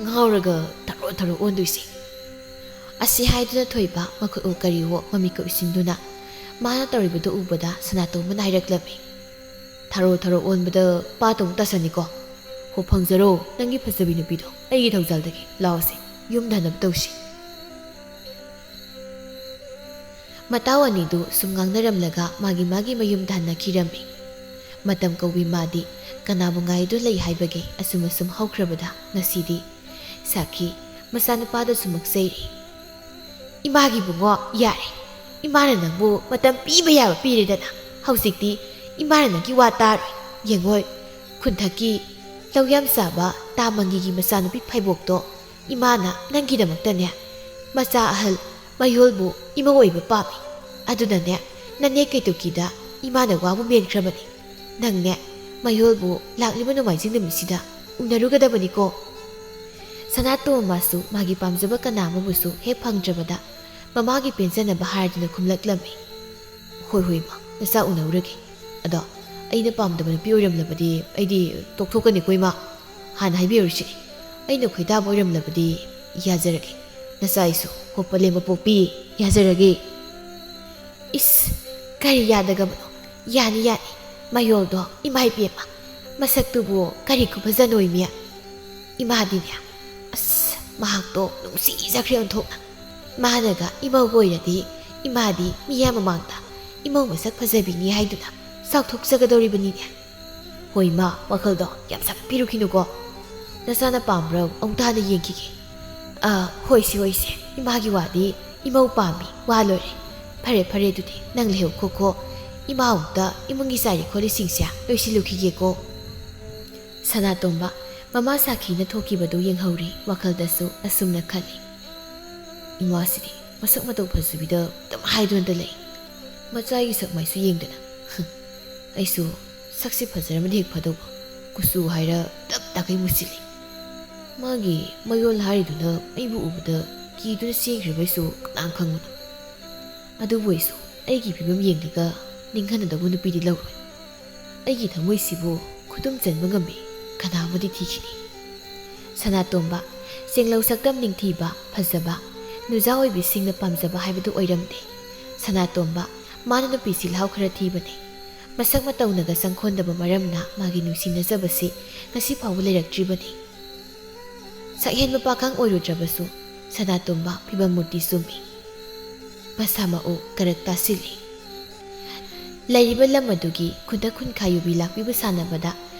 ꯉꯥꯎꯔꯒ ꯊꯔꯣ ꯊꯔꯣ ꯑꯣꯟꯗꯣꯏꯁꯦ"꯫ ꯑꯁꯤ ꯍꯥꯏꯗꯨꯅ ꯊꯣꯏꯕ ꯃꯈꯨꯠ ꯑꯣ ꯀꯔꯤꯋꯣ ꯃꯃꯤꯠꯀ ꯎꯏꯁꯤꯟꯗꯨꯅ ꯃꯥꯅ ꯇꯧꯔꯤꯕꯗꯨ ꯎꯕꯗ ꯁꯅꯥꯇꯣꯝꯕꯅ ꯍꯥꯏꯔꯛꯂꯝꯃꯤ꯫ "ꯊꯔꯣ ꯊꯔꯣ ꯑꯣꯟꯕꯗ ꯄꯥꯠꯇ ꯑꯃꯨꯛ ꯇꯥꯁꯟꯅꯤꯀꯣ꯫ ꯍꯣ, ꯐꯪꯖꯔꯣ ꯅꯪꯒꯤ ꯐꯖꯕꯤ ꯅꯨꯄꯤꯗꯣ ꯑꯩꯒꯤ ꯊꯧꯖꯥꯜꯗꯒꯤ꯫ ꯂꯥꯛꯑꯣꯁꯦ, ꯌꯨꯝꯗ ꯍꯟꯅꯕ ꯇꯧꯁꯤ"꯫ ꯃꯇꯥꯎ ꯑꯅꯤꯗꯨ ꯁꯨꯝ ꯉꯥꯡꯅꯔꯝꯂꯒ ꯃꯥꯒꯤ ꯃꯥꯒꯤ ꯃꯌꯨꯝꯗ ꯍꯟꯅꯈꯤꯔꯝꯃꯤ꯫ ꯃꯇꯝ ꯀꯧꯕꯤ ꯃꯥꯗꯤ ꯀꯅꯥꯕꯨ ꯉꯥꯏꯗꯨ ꯂꯩ ꯍꯥꯏꯕꯒꯦ? ꯑꯁꯨꯝ ꯑꯁꯨꯝ ꯍꯧꯈ꯭ꯔꯕꯗ ꯉꯁꯤꯗꯤ ꯁꯥꯈꯤ ꯃꯆꯥꯅꯨꯄꯥꯗꯁꯨ ꯃꯛꯆꯩꯔꯦ꯫ "ꯏꯃꯥꯒꯤ ꯏꯕꯨꯡꯉꯣ, ꯌꯥꯔꯦ꯫ ꯏꯃꯥꯅ ꯅꯪꯕꯨ ꯃꯇꯝ ꯄꯤꯕ ꯌꯥꯕ ꯄꯤꯔꯦꯗꯅ꯫ ꯍꯧꯖꯤꯛꯇꯤ ꯏꯃꯥꯅ ꯅꯪꯒꯤ ꯋꯥ ꯇꯥꯔꯣꯏ꯫ ꯌꯦꯡꯉꯣꯏ, ꯈꯨꯟꯊꯛꯀꯤ ꯂꯧ ꯌꯥꯝ ꯆꯥꯕ ꯇꯥ ꯃꯪꯒꯤꯒꯤ ꯃꯆꯥꯅꯨꯄꯤ ꯐꯩꯕꯣꯛꯇꯣ ꯏꯃꯥꯅ ꯅꯪꯒꯤꯗꯃꯛꯇꯅꯦ ꯃꯆꯥ ꯑꯍꯜ ꯃꯌꯣꯜꯕꯨ ꯏꯃꯧ ꯑꯣꯏꯕ ꯄꯥꯝꯃꯤ꯫ ꯑꯗꯨꯅꯅꯦ, ꯅꯅꯦ ꯀꯩꯇꯨꯀꯤꯗ ꯏꯃꯥꯅ ꯋꯥꯕꯨ ꯃꯦꯟꯈ꯭ꯔꯕꯅꯤ꯫ ꯅꯪꯅꯦ, ꯃꯌꯣꯜꯕꯨ ꯂꯥꯛꯂꯤꯕ ꯅꯣꯡꯃꯥꯏꯖꯤꯡ ꯅꯨꯃꯤꯠꯁꯤꯗ ꯎꯅꯔꯨꯒꯗꯕꯅꯤꯀꯣ"꯫ ꯁꯅꯥꯇꯣꯝꯕꯁꯨ ꯃꯥꯒꯤ ꯄꯥꯝꯖꯕ ꯀꯅꯥ ꯑꯃꯕꯨꯁꯨ ꯍꯦꯛ ꯐꯪꯗ꯭ꯔꯕꯗ ꯃꯃꯥꯒꯤ ꯄꯦꯟꯖꯅꯕ ꯍꯥꯏꯔꯗꯨꯅ ꯈꯨꯝꯂꯛꯂꯝꯃꯤ꯫ "ꯍꯣꯏ, ꯍꯣꯏ, ꯏꯃꯥ, ꯅꯆꯥ ꯎꯅꯧꯔꯒꯦ꯫ ꯑꯗꯣ ꯑꯩꯅ ꯄꯥꯝꯗꯕ ꯅꯨꯄꯤ ꯑꯣꯏꯔꯝꯂꯕꯗꯤ ꯑꯩꯗꯤ ꯇꯣꯛꯊꯣꯛꯀꯅꯤꯀꯣ, ꯏꯃꯥ꯫ ꯍꯥꯟꯅ ꯍꯥꯏꯕꯤꯍꯧꯔꯤꯁꯤꯅꯤ, ꯑꯩꯅ ꯈꯣꯏꯗꯥꯕ ꯑꯣꯏꯔꯝꯂꯕꯗꯤ ꯌꯥꯖꯔꯒꯦ꯫ ꯅꯆꯥ ꯑꯩꯁꯨ ꯍꯣꯞꯄ ꯂꯦꯝꯕ ꯄꯣꯛꯄꯤ꯫ ꯌꯥꯖꯔꯒꯦ꯫ ꯏꯁ, ꯀꯔꯤ ꯌꯥꯗꯒꯕꯅꯣ? ꯌꯥꯅꯤ, ꯌꯥꯅꯤ꯫ ꯃꯌꯣꯜꯗꯣ, ꯏꯃꯥ ꯏꯕꯦꯝꯃ, ꯃꯁꯛꯇꯨꯕꯨ ꯀꯔꯤ ꯈꯨꯐꯖꯅꯣ ꯏꯃꯤ꯫ ꯏꯃꯥꯗꯤꯅꯦ, ꯑꯁ, ꯃꯍꯥꯛꯇꯣ ꯅꯨꯡꯁꯤꯖꯈ꯭ꯔꯦ ꯑꯣꯟꯊꯣꯛꯅ꯫ ꯃꯥꯅꯒ ꯏꯃꯧꯒ ꯑꯣꯏꯔꯗꯤ, ꯏꯃꯥꯗꯤ ꯃꯤꯌꯥꯝ ꯃꯃꯥꯡꯗ ꯏꯃꯧ ꯃꯁꯛ ꯐꯖꯕꯤꯅꯤ ꯍꯥꯏꯗꯨꯅ ꯆꯥꯎꯊꯣꯛꯆꯒꯗꯧꯔꯤꯕꯅꯤꯅꯦ꯫ ꯍꯣꯏ ꯏꯃꯥ, ꯋꯥꯈꯜꯗꯣ ꯌꯥꯝ ꯁꯥꯒꯠꯄꯤꯔꯨꯈꯤꯅꯨꯀꯣ꯫ ꯅꯆꯥꯅ ꯄꯥꯝꯕ꯭ꯔꯥ ꯑꯃꯨꯛꯇ ꯍꯥꯟꯅ ꯌꯦꯡꯈꯤꯒꯦ꯫ ꯑꯥ, ꯍꯣꯏꯁꯦ, ꯍꯣꯏꯁꯦ, ꯏꯃꯥꯒꯤ ꯋꯥꯗꯤ ꯏꯃꯧ ꯄꯥꯝꯃꯤ, ꯋꯥ ꯂꯣꯏꯔꯦ꯫ ꯐꯔꯦ, ꯐꯔꯦ, ꯑꯗꯨꯗꯤ ꯅꯪ ꯂꯩꯍꯧꯈꯣꯀꯣ꯫ ꯏꯃꯥ ꯑꯃꯨꯛꯇ ꯏꯃꯨꯡꯒꯤ ꯆꯥꯏꯔꯤ ꯈꯣꯠꯂꯤꯁꯤꯡꯁꯦ ꯂꯣꯏꯁꯤꯜꯂꯨꯈꯤꯒꯦꯀꯣ꯫ ꯁꯅꯥꯇꯣꯝꯕ ꯃꯃꯥ ꯁꯥꯈꯤꯅ ꯊꯣꯛꯈꯤꯕꯗꯨ ꯌꯦꯡꯍꯧꯔꯤ, ꯋꯥꯈꯜꯗꯁꯨ ꯑꯁꯨꯝꯅ ꯈꯜꯂꯤ꯫ ꯏꯃꯥꯁꯤꯗꯤ ꯃꯁꯛ ꯃꯇꯧ ꯐꯖꯕꯤꯗ ꯑꯗꯨꯝ ꯍꯥꯏꯗꯨꯅꯇ ꯂꯩ꯫ ꯃꯆꯥꯒꯤ ꯁꯛ ꯃꯥꯏꯁꯨ ꯌꯦꯡꯗꯅ꯫ ꯑꯩꯁꯨ ꯁꯛꯁꯤ ꯐꯖꯔꯝꯃꯗꯤ ꯍꯦꯛ ꯐꯗꯧꯕ꯫ ꯀꯨꯆꯨ ꯍꯥꯏꯔ ꯇꯞ ꯇꯥꯈꯩ ꯃꯨꯁꯤꯜꯂꯤ꯫ ꯃꯥꯒꯤ ꯃꯌꯣꯜ ꯍꯥꯏꯔꯤꯗꯨꯅ ꯑꯩꯕꯨ ꯎꯕꯗ ꯀꯤꯗꯨꯅ ꯆꯦꯟꯈ꯭ꯔꯕꯩꯁꯨ ꯀꯅꯥ ꯈꯪꯕꯅꯣ? ꯑꯗꯨꯕꯨ ꯑꯩꯁꯨ ꯑꯩꯒꯤ ꯐꯤꯕꯝ ꯌꯦꯡꯂꯒ ꯅꯤꯡꯍꯟꯅꯗꯧꯕ ꯅꯨꯄꯤꯗꯤ ꯂꯧꯔꯣꯏ꯫ ꯑꯩꯒꯤ ꯊꯃꯣꯏꯁꯤꯕꯨ ꯈꯨꯗꯨꯝ ꯆꯟꯕ ꯉꯝꯕꯤ ꯀꯅꯥ ꯑꯃꯗꯤ ꯊꯤꯈꯤꯅꯤ꯫ ꯁꯅꯥꯇꯣꯝꯕ, ꯆꯦꯡꯂꯧ ꯁꯛꯇꯝ ꯅꯤꯡꯊꯤꯕ, ꯐꯖꯕ, ꯅꯨꯖꯥ ꯑꯣꯏꯕꯤꯁꯤꯡꯅ ꯄꯥꯝꯖꯕ ꯍꯥꯏꯕꯗꯨ ꯑꯣꯏꯔꯝꯗꯦ꯫ ꯁꯅꯥꯇꯣꯝꯕ, ꯃꯥꯅ ꯅꯨꯄꯤ ꯆꯤꯜꯍꯥꯎ ꯈꯔ ꯊꯤꯕꯅꯤ꯫ ꯃꯁꯛ ꯃꯇꯧꯅꯒ ꯆꯪꯈꯣꯟꯗꯕ ꯃꯔꯝꯅ ꯃꯥꯒꯤ ꯅꯨꯡꯁꯤꯅꯖꯕꯁꯤ ꯉꯁꯤ ꯐꯥꯎꯕ ꯂꯩꯔꯛꯇ꯭ꯔꯤꯕꯅꯤ꯫ ꯁꯛꯍꯦꯟꯕ ꯄꯥꯈꯪ ꯑꯣꯏꯔꯨꯗ꯭ꯔꯕꯁꯨ ꯁꯅꯥꯇꯣꯝꯕ ꯐꯤꯕꯝ ꯃꯨꯔꯇꯤ ꯆꯨꯝꯃꯤ꯫ ꯃꯁꯥ ꯃꯎ ꯀꯔꯛ ꯇꯥꯁꯤꯜꯂꯤ꯫ ꯂꯩꯔꯤꯕ ꯂꯝ ꯑꯗꯨꯒꯤ ꯈꯨꯟꯗ ꯈꯨꯟꯈꯥ ꯌꯨꯕꯤ ꯂꯥꯛꯄꯤꯕ ꯁꯥꯟꯅꯕꯗ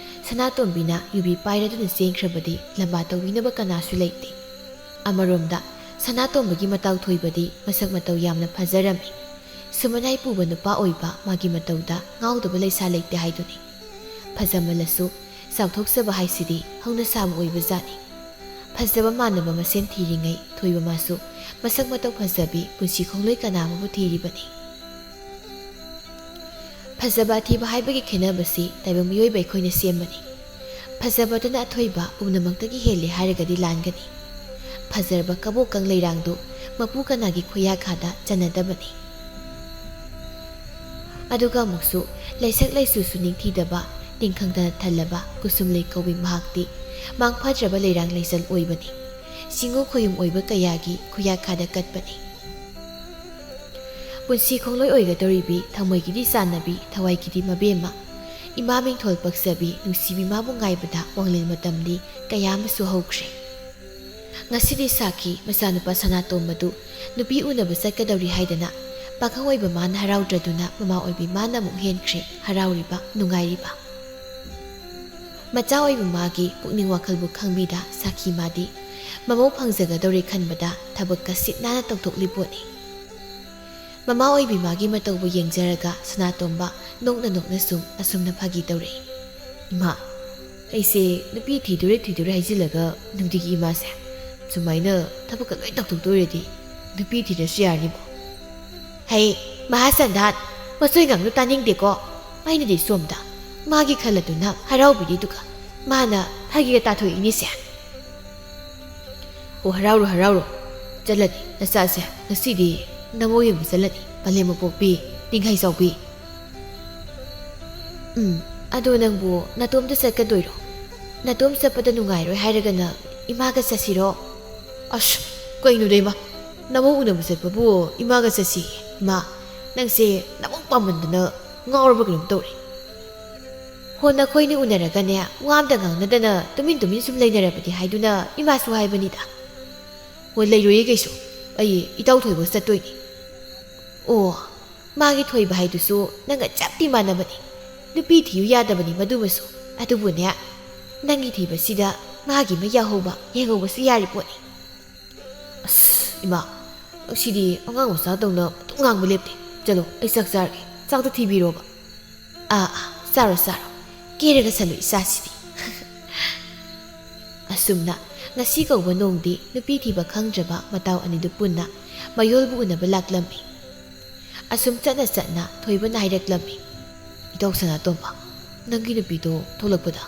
ꯁꯅꯥꯇꯣꯝꯕꯤꯅ ꯌꯨꯕꯤ ꯄꯥꯏꯔꯗꯨꯅ ꯆꯦꯟꯈ꯭ꯔꯕꯗꯤ ꯂꯝꯕꯥ ꯇꯧꯕꯤꯅꯕ ꯀꯅꯥꯁꯨ ꯂꯩꯇꯦ꯫ ꯑꯃꯔꯣꯝꯗ ꯁꯅꯥꯇꯣꯝꯕꯒꯤ ꯃꯇꯥꯎ ꯊꯣꯏꯕꯗꯤ ꯃꯁꯛ ꯃꯇꯧ ꯌꯥꯝꯅ ꯐꯖꯔꯝꯃꯤ꯫ ꯁꯨꯃꯅꯥꯏ ꯄꯨꯕ ꯅꯨꯄꯥ ꯑꯣꯏꯕ ꯃꯥꯒꯤ ꯃꯇꯧꯗ ꯉꯥꯎꯗꯕ ꯂꯩꯁꯥ ꯂꯩꯇꯦ ꯍꯥꯏꯗꯨꯅꯤ꯫ ꯐꯖꯃꯜꯂꯁꯨ ꯆꯥꯎꯊꯣꯛꯆꯕ ꯍꯥꯏꯁꯤꯗꯤ ꯍꯧꯅ ꯁꯥꯕ ꯑꯣꯏꯕ ꯖꯥꯠꯅꯤ꯫ ꯐꯖꯕ ꯃꯥꯟꯅꯕ ꯃꯁꯦꯟ ꯊꯤꯔꯤꯉꯩ ꯊꯣꯏꯕ ꯃꯥꯁꯨ ꯃꯁꯛ ꯃꯇꯧ ꯐꯖꯕꯤ ꯄꯨꯟꯁꯤ ꯈꯣꯡꯂꯣꯏ ꯀꯅꯥ ꯑꯃꯕꯨ ꯊꯤꯔꯤꯕꯅꯤ꯫ ꯐꯖꯕ ꯑꯊꯤꯕ ꯍꯥꯏꯕꯒꯤ ꯈꯦꯠꯅꯕꯁꯤ ꯇꯥꯏꯕꯪ ꯃꯤꯑꯣꯏꯕ ꯑꯩꯈꯣꯏꯅ ꯁꯦꯝꯕꯅꯤ꯫ ꯐꯖꯕꯗꯨꯅ ꯑꯊꯣꯏꯕ ꯄꯨꯝꯅꯃꯛꯇꯒꯤ ꯍꯦꯜꯂꯦ ꯍꯥꯏꯔꯒꯗꯤ ꯂꯥꯟꯒꯅꯤ꯫ ꯐꯖꯔꯕ ꯀꯕꯣꯛꯀꯪ ꯂꯩꯔꯥꯡꯗꯨ ꯃꯄꯨ ꯀꯅꯥꯒꯤ ꯈꯨꯌꯥꯈꯥꯗ ꯆꯟꯅꯗꯕꯅꯤ꯫ ꯑꯗꯨꯒ ꯑꯃꯨꯛꯁꯨ ꯂꯩꯁꯛ ꯂꯩꯁꯨꯁꯨ ꯅꯤꯡꯊꯤꯗꯕ, ꯇꯤꯟꯈꯪꯗꯅ ꯊꯜꯂꯕ ꯀꯨꯁꯨꯝꯂꯩ ꯀꯧꯕꯤ ꯃꯍꯥꯛꯇꯤ ꯃꯥꯡ ꯐꯥꯗ꯭ꯔꯕ ꯂꯩꯔꯥꯡ ꯂꯩꯆꯜ ꯑꯣꯏꯕꯅꯤ꯫ ꯆꯤꯡꯉꯨ ꯈꯣꯌꯨꯝ ꯑꯣꯏꯕ ꯀꯌꯥꯒꯤ ꯈꯨꯌꯥꯈꯥꯗ ꯀꯠꯄꯅꯤ꯫ ꯄꯨꯟꯁꯤ ꯈꯣꯡꯂꯣꯏ ꯑꯣꯏꯒꯗꯧꯔꯤꯕꯤ ꯊꯃꯣꯏꯒꯤꯗꯤ ꯆꯥꯟꯅꯕꯤ, ꯊꯋꯥꯏꯒꯤꯗꯤ ꯃꯕꯦꯝꯃ, ꯏꯃꯥ ꯃꯤꯡꯊꯣꯜ ꯄꯛꯆꯕꯤ ꯅꯨꯡꯁꯤꯕꯤ ꯃꯥꯕꯨ ꯉꯥꯏꯕꯗ ꯋꯥꯡꯂꯦꯟ ꯃꯇꯝꯗꯤ ꯀꯌꯥ ꯑꯃꯁꯨ ꯍꯧꯈ꯭ꯔꯦ꯫ ꯉꯁꯤꯗꯤ ꯁꯥꯈꯤ ꯃꯆꯥꯅꯨꯄꯥ ꯁꯅꯥꯇꯣꯝꯕꯗꯨ ꯅꯨꯄꯤ ꯎꯅꯕ ꯆꯠꯀꯗꯧꯔꯤ ꯍꯥꯏꯗꯅ ꯄꯥꯈꯪ ꯑꯣꯏꯕ ꯃꯥꯅ ꯍꯔꯥꯎꯗ꯭ꯔꯗꯨꯅ ꯃꯃꯥ ꯑꯣꯏꯕꯤ ꯃꯥꯅ ꯑꯃꯨꯛ ꯍꯦꯟꯈ꯭ꯔꯦ ꯍꯔꯥꯎꯔꯤꯕ, ꯅꯨꯡꯉꯥꯏꯔꯤꯕ꯫ ꯃꯆꯥ ꯑꯣꯏꯕ ꯃꯥꯒꯤ ꯄꯨꯛꯅꯤꯡ ꯋꯥꯈꯜꯕꯨ ꯈꯪꯕꯤꯗ ꯁꯥꯈꯤ ꯃꯥꯗꯤ ꯃꯃꯧ ꯐꯪꯖꯒꯗꯧꯔꯦ ꯈꯟꯕꯗ ꯊꯕꯛꯀ ꯁꯤꯠ ꯅꯥꯟꯅ ꯇꯧꯊꯣꯛꯂꯤ ꯄꯣꯠꯅꯤ꯫ ꯃꯃꯥ ꯑꯣꯏꯕꯤ ꯃꯥꯒꯤ ꯃꯇꯧꯕꯨ ꯌꯦꯡꯖꯔꯒ ꯁꯅꯥꯇꯣꯝꯕ ꯅꯣꯛꯅ ꯅꯣꯛꯅ ꯁꯨꯝ ꯑꯁꯨꯝꯅ ꯐꯥꯒꯤ ꯇꯧꯔꯛꯏ꯫ "ꯏꯃꯥ, ꯑꯩꯁꯦ ꯅꯨꯄꯤ ꯊꯤꯗꯣꯔꯦ ꯊꯤꯗꯣꯔꯦ ꯍꯥꯏꯖꯤꯜꯂꯒ ꯅꯨꯡꯇꯤꯒꯤ ꯏꯃꯥꯁꯦ ꯁꯨꯃꯥꯏꯅ ꯊꯕꯛꯀ ꯂꯣꯏ ꯇꯧꯊꯣꯛꯇꯣꯏꯔꯗꯤ ꯅꯨꯄꯤ ꯊꯤꯗ꯭ꯔꯁꯨ ꯌꯥꯔꯅꯤꯕꯣ?" "ꯍꯩ, ꯃꯍꯥꯁꯟꯗꯥꯟ, ꯃꯆꯣꯏ ꯉꯥꯡꯗꯣ ꯇꯥꯅꯤꯡꯗꯦꯀꯣ꯫ ꯑꯩꯅꯗꯤ ꯁꯣꯝꯗ ꯃꯥꯒꯤ ꯈꯜꯂꯗꯨꯅ ꯍꯔꯥꯎꯕꯤꯔꯤꯗꯨꯒ ꯃꯥꯅ ꯐꯥꯒꯤꯒ ꯇꯥꯊꯣꯛꯏꯅꯤꯁꯦ꯫ ꯑꯣ, ꯍꯔꯥꯎꯔꯣ, ꯍꯔꯥꯎꯔꯣ꯫ ꯆꯠꯂꯅꯤ, ꯅꯆꯥꯁꯦ ꯉꯁꯤꯗꯤ ꯅꯃꯧ ꯌꯦꯡꯕ ꯆꯠꯂꯅꯤ, ꯄꯂꯦꯝ ꯃꯄꯣꯛꯄꯤ, ꯅꯤꯡꯍꯩ ꯆꯥꯎꯕꯤ꯫" "ꯎꯝ, ꯑꯗꯣ ꯅꯪꯕꯨ ꯅꯇꯣꯝꯇ ꯆꯠꯀꯗꯣꯏꯔꯣ? ꯅꯇꯣꯝ ꯆꯠꯄꯗ ꯅꯨꯡꯉꯥꯏꯔꯣꯏ ꯍꯥꯏꯔꯒꯅ ꯏꯃꯥꯒ ꯆꯠꯁꯤꯔꯣ?" "ꯑꯁ, ꯀꯩꯅꯣꯗ ꯏꯃꯥ, ꯅꯃꯧ ꯎꯅꯕ ꯆꯠꯄꯕꯨ ꯏꯃꯥꯒ ꯆꯠꯁꯤ? ꯏꯃꯥ, ꯅꯪꯁꯦ ꯅꯃꯧ ꯄꯥꯝꯃꯟꯗꯅ ꯉꯥꯎꯔꯕ ꯀꯩꯅꯣꯝ ꯇꯧꯔꯦ꯫" "ꯍꯣ, ꯅꯈꯣꯏꯅꯤ ꯎꯅꯔꯒꯅꯦ, ꯋꯥ ꯑꯝꯇ ꯉꯥꯡꯅꯗꯅ ꯇꯨꯃꯤꯟ ꯇꯨꯃꯤꯟ ꯁꯨꯝ ꯂꯩꯅꯔꯕꯗꯤ ꯍꯥꯏꯗꯨꯅ ꯏꯃꯥꯁꯨ ꯍꯥꯏꯕꯅꯤꯗ꯫" "ꯍꯣ, ꯂꯩꯔꯣꯏꯌꯦ ꯀꯩꯁꯨ, ꯑꯩ ꯏꯇꯥꯎ ꯊꯣꯏꯕ ꯆꯠꯇꯣꯏꯅꯤ꯫" "ꯑꯣ, ꯃꯥꯒꯤ ꯊꯣꯏꯕ ꯍꯥꯏꯗꯨꯁꯨ ꯅꯪꯒ ꯆꯞꯇꯤ ꯃꯥꯟꯅꯕꯅꯤ꯫ ꯅꯨꯄꯤ ꯊꯤꯌꯨ ꯌꯥꯗꯕꯅꯤ ꯃꯗꯨꯃꯁꯨ꯫ ꯑꯗꯨꯕꯨꯅꯦ, ꯅꯪꯒꯤ ꯊꯤꯕꯁꯤꯗ ꯃꯥꯒꯤ ꯑꯃ ꯌꯥꯎꯍꯧꯕ, ꯌꯦꯡꯍꯧꯕꯁꯨ ꯌꯥꯔꯤ ꯄꯣꯠꯅꯤ꯫" "ꯑꯁ, ꯏꯃꯥ, ꯅꯪꯁꯤꯗꯤ ꯑꯉꯥꯡ ꯃꯆꯥꯗꯧꯅ ꯑꯗꯨꯝ ꯉꯥꯡꯕ ꯂꯦꯞꯇꯦ꯫ ꯆꯠꯂꯣ, ꯑꯩ ꯆꯥꯛ ꯆꯥꯔꯒꯦ꯫ ꯆꯥꯛꯇꯣ ꯊꯤꯕꯤꯔꯣꯕ꯫" "ꯑꯥ, ꯑꯥ, ꯆꯥꯔꯣ, ꯆꯥꯔꯣ꯫ ꯀꯦꯔꯒ ꯆꯠꯂꯨ ꯏꯆꯥꯁꯤꯗꯤ꯫" ꯑꯁꯨꯝꯅ ꯉꯁꯤ ꯀꯧꯕ ꯅꯣꯡꯗꯤ ꯅꯨꯄꯤ ꯊꯤꯕ ꯈꯪꯗ꯭ꯔꯕ ꯃꯇꯥꯎ ꯑꯅꯤꯗꯨ ꯄꯨꯟꯅ ꯃꯌꯣꯜꯕꯨ ꯎꯅꯕ ꯂꯥꯛꯂꯝꯃꯤ꯫ ꯑꯁꯨꯝ ꯆꯠꯅ ꯆꯠꯅ ꯊꯣꯏꯕꯅ ꯍꯥꯏꯔꯛꯂꯝꯃꯤ, "ꯏꯇꯥꯎ ꯁꯅꯥꯇꯣꯝꯕ, ꯅꯪꯒꯤ ꯅꯨꯄꯤꯗꯣ ꯊꯣꯛꯂꯛꯄꯗ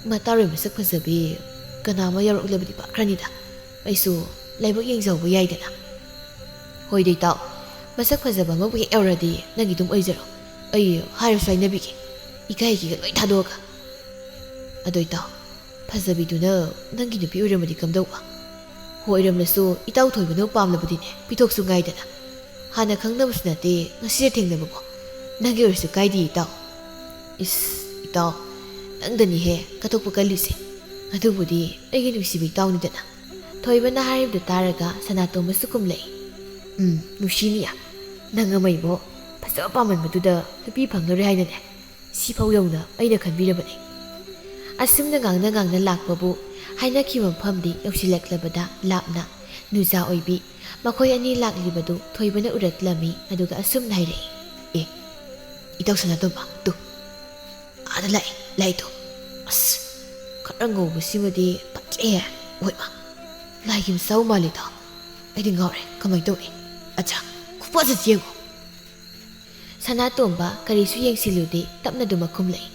ꯃꯇꯥꯔꯣꯏ ꯃꯁꯛ ꯐꯖꯕꯤ ꯀꯅꯥ ꯑꯃ ꯌꯥꯎꯔꯛꯂꯕꯗꯤ ꯐꯈ꯭ꯔꯅꯤꯗ꯫ ꯑꯩꯁꯨ ꯂꯥꯏꯕꯛ ꯌꯦꯡꯖꯍꯧꯕ ꯌꯥꯏꯗꯅ꯫" "ꯍꯣꯏꯗ ꯏꯇꯥꯎ, ꯃꯁꯛ ꯐꯖꯕ ꯑꯃꯕꯨ ꯍꯦꯛ ꯌꯥꯎꯔꯗꯤ ꯅꯪꯒꯤ ꯑꯗꯨꯝ ꯑꯣꯏꯖꯔꯣ꯫ ꯑꯩ ꯍꯥꯏꯔꯁꯨ ꯍꯥꯏꯅꯕꯤꯒꯦ, ꯏꯀꯥꯏꯒꯤꯒ ꯂꯣꯏ ꯊꯥꯗꯣꯛꯑꯒ꯫ ꯑꯗꯣ ꯏꯇꯥꯎ, ꯐꯖꯕꯤꯗꯨꯅ ꯅꯪꯒꯤ ꯅꯨꯄꯤ ꯑꯣꯏꯔꯝꯃꯗꯤ ꯀꯝꯗꯧꯕ?" ꯑꯣꯏꯔꯝꯂꯁꯨ ꯏꯇꯥꯎ ꯊꯣꯏꯕꯅ ꯄꯥꯝꯂꯕꯗꯤꯅꯦ, ꯄꯤꯊꯣꯛꯁꯨ ꯉꯥꯏꯗꯅ꯫ ꯍꯥꯟꯅ ꯈꯪꯅꯕꯁꯨ ꯅꯠꯇꯦ, ꯉꯁꯤꯗ ꯊꯦꯡꯅꯕꯕꯨ꯫ ꯅꯪꯒꯤ ꯑꯣꯏꯔꯁꯨ ꯀꯥꯏꯗꯦ ꯏꯇꯥꯎ꯫ ꯏꯁ, ꯏꯇꯥꯎ, ꯅꯪꯗꯅꯤꯍꯦ ꯀꯠꯊꯣꯛꯄ ꯀꯜꯂꯤꯁꯦ꯫ ꯑꯗꯨꯕꯨꯗꯤ ꯑꯩꯒꯤ ꯅꯨꯡꯁꯤꯕ ꯏꯇꯥꯎꯅꯤꯗꯅ꯫ ꯊꯣꯏꯕꯅ ꯍꯥꯏꯔꯤꯕꯗꯨ ꯇꯥꯔꯒ ꯁꯅꯥꯇꯣꯝꯕꯁꯨ ꯀꯨꯝꯂꯛꯏ꯫ ꯎꯝ, ꯅꯨꯡꯁꯤꯅꯤꯌꯥ, ꯅꯪ ꯑꯃ ꯏꯕꯣ, ꯐꯖꯕ ꯄꯥꯝꯃꯟꯕꯗꯨꯗ ꯅꯨꯄꯤ ꯐꯪꯂꯔꯣꯏ ꯍꯥꯏꯅꯅꯦ, ꯁꯤꯐꯥꯎ ꯌꯧꯅ ꯑꯩꯅ ꯈꯟꯕꯤꯔꯕꯅꯤ꯫ ꯑꯁꯨꯝꯅ ꯉꯥꯡꯅ ꯉꯥꯡꯅ ꯂꯥꯛꯄꯕꯨ ꯍꯥꯏꯅꯈꯤꯕ ꯃꯐꯝꯗꯤ ꯌꯧꯁꯤꯜꯂꯛꯂꯕꯗ ꯂꯥꯞꯅ ꯅꯨꯖꯥ ꯑꯣꯏꯕꯤ ꯃꯈꯣꯏ ꯑꯅꯤ ꯂꯥꯛꯂꯤꯕꯗꯨ ꯊꯣꯏꯕꯅ ꯎꯔꯛꯂꯝꯃꯤ꯫ ꯑꯗꯨꯒ ꯑꯁꯨꯝꯅ ꯍꯥꯏꯔꯛꯏ, "ꯑꯦ, ꯏꯇꯥꯎ ꯁꯅꯥꯇꯣꯝꯕ, ꯇꯨ, ꯑꯥꯗ ꯂꯥꯛꯑꯦ, ꯂꯥꯛꯑꯦ ꯇꯨ꯫ ꯑꯁ, ꯈꯔ ꯉꯧꯕꯁꯤꯃꯗꯤ ꯐꯖꯩꯍꯦ꯫ ꯍꯣꯏ ꯃꯥ, ꯂꯥꯏꯒꯤ ꯃꯆꯥꯎ ꯃꯥꯜꯂꯤꯗ꯫ ꯑꯩꯗꯤ ꯉꯥꯎꯔꯦ, ꯀꯃꯥꯏꯅ ꯇꯧꯅꯤ? ꯑꯠꯆꯥ, ꯈꯨꯐꯖꯁꯤ ꯌꯦꯡꯉꯣ"꯫ ꯁꯅꯥꯇꯣꯝꯕ ꯀꯔꯤꯁꯨ ꯌꯦꯡꯁꯤꯜꯂꯨꯗꯦ, ꯇꯞꯅ ꯑꯗꯨꯃꯛ ꯈꯨꯝꯂꯛꯏ꯫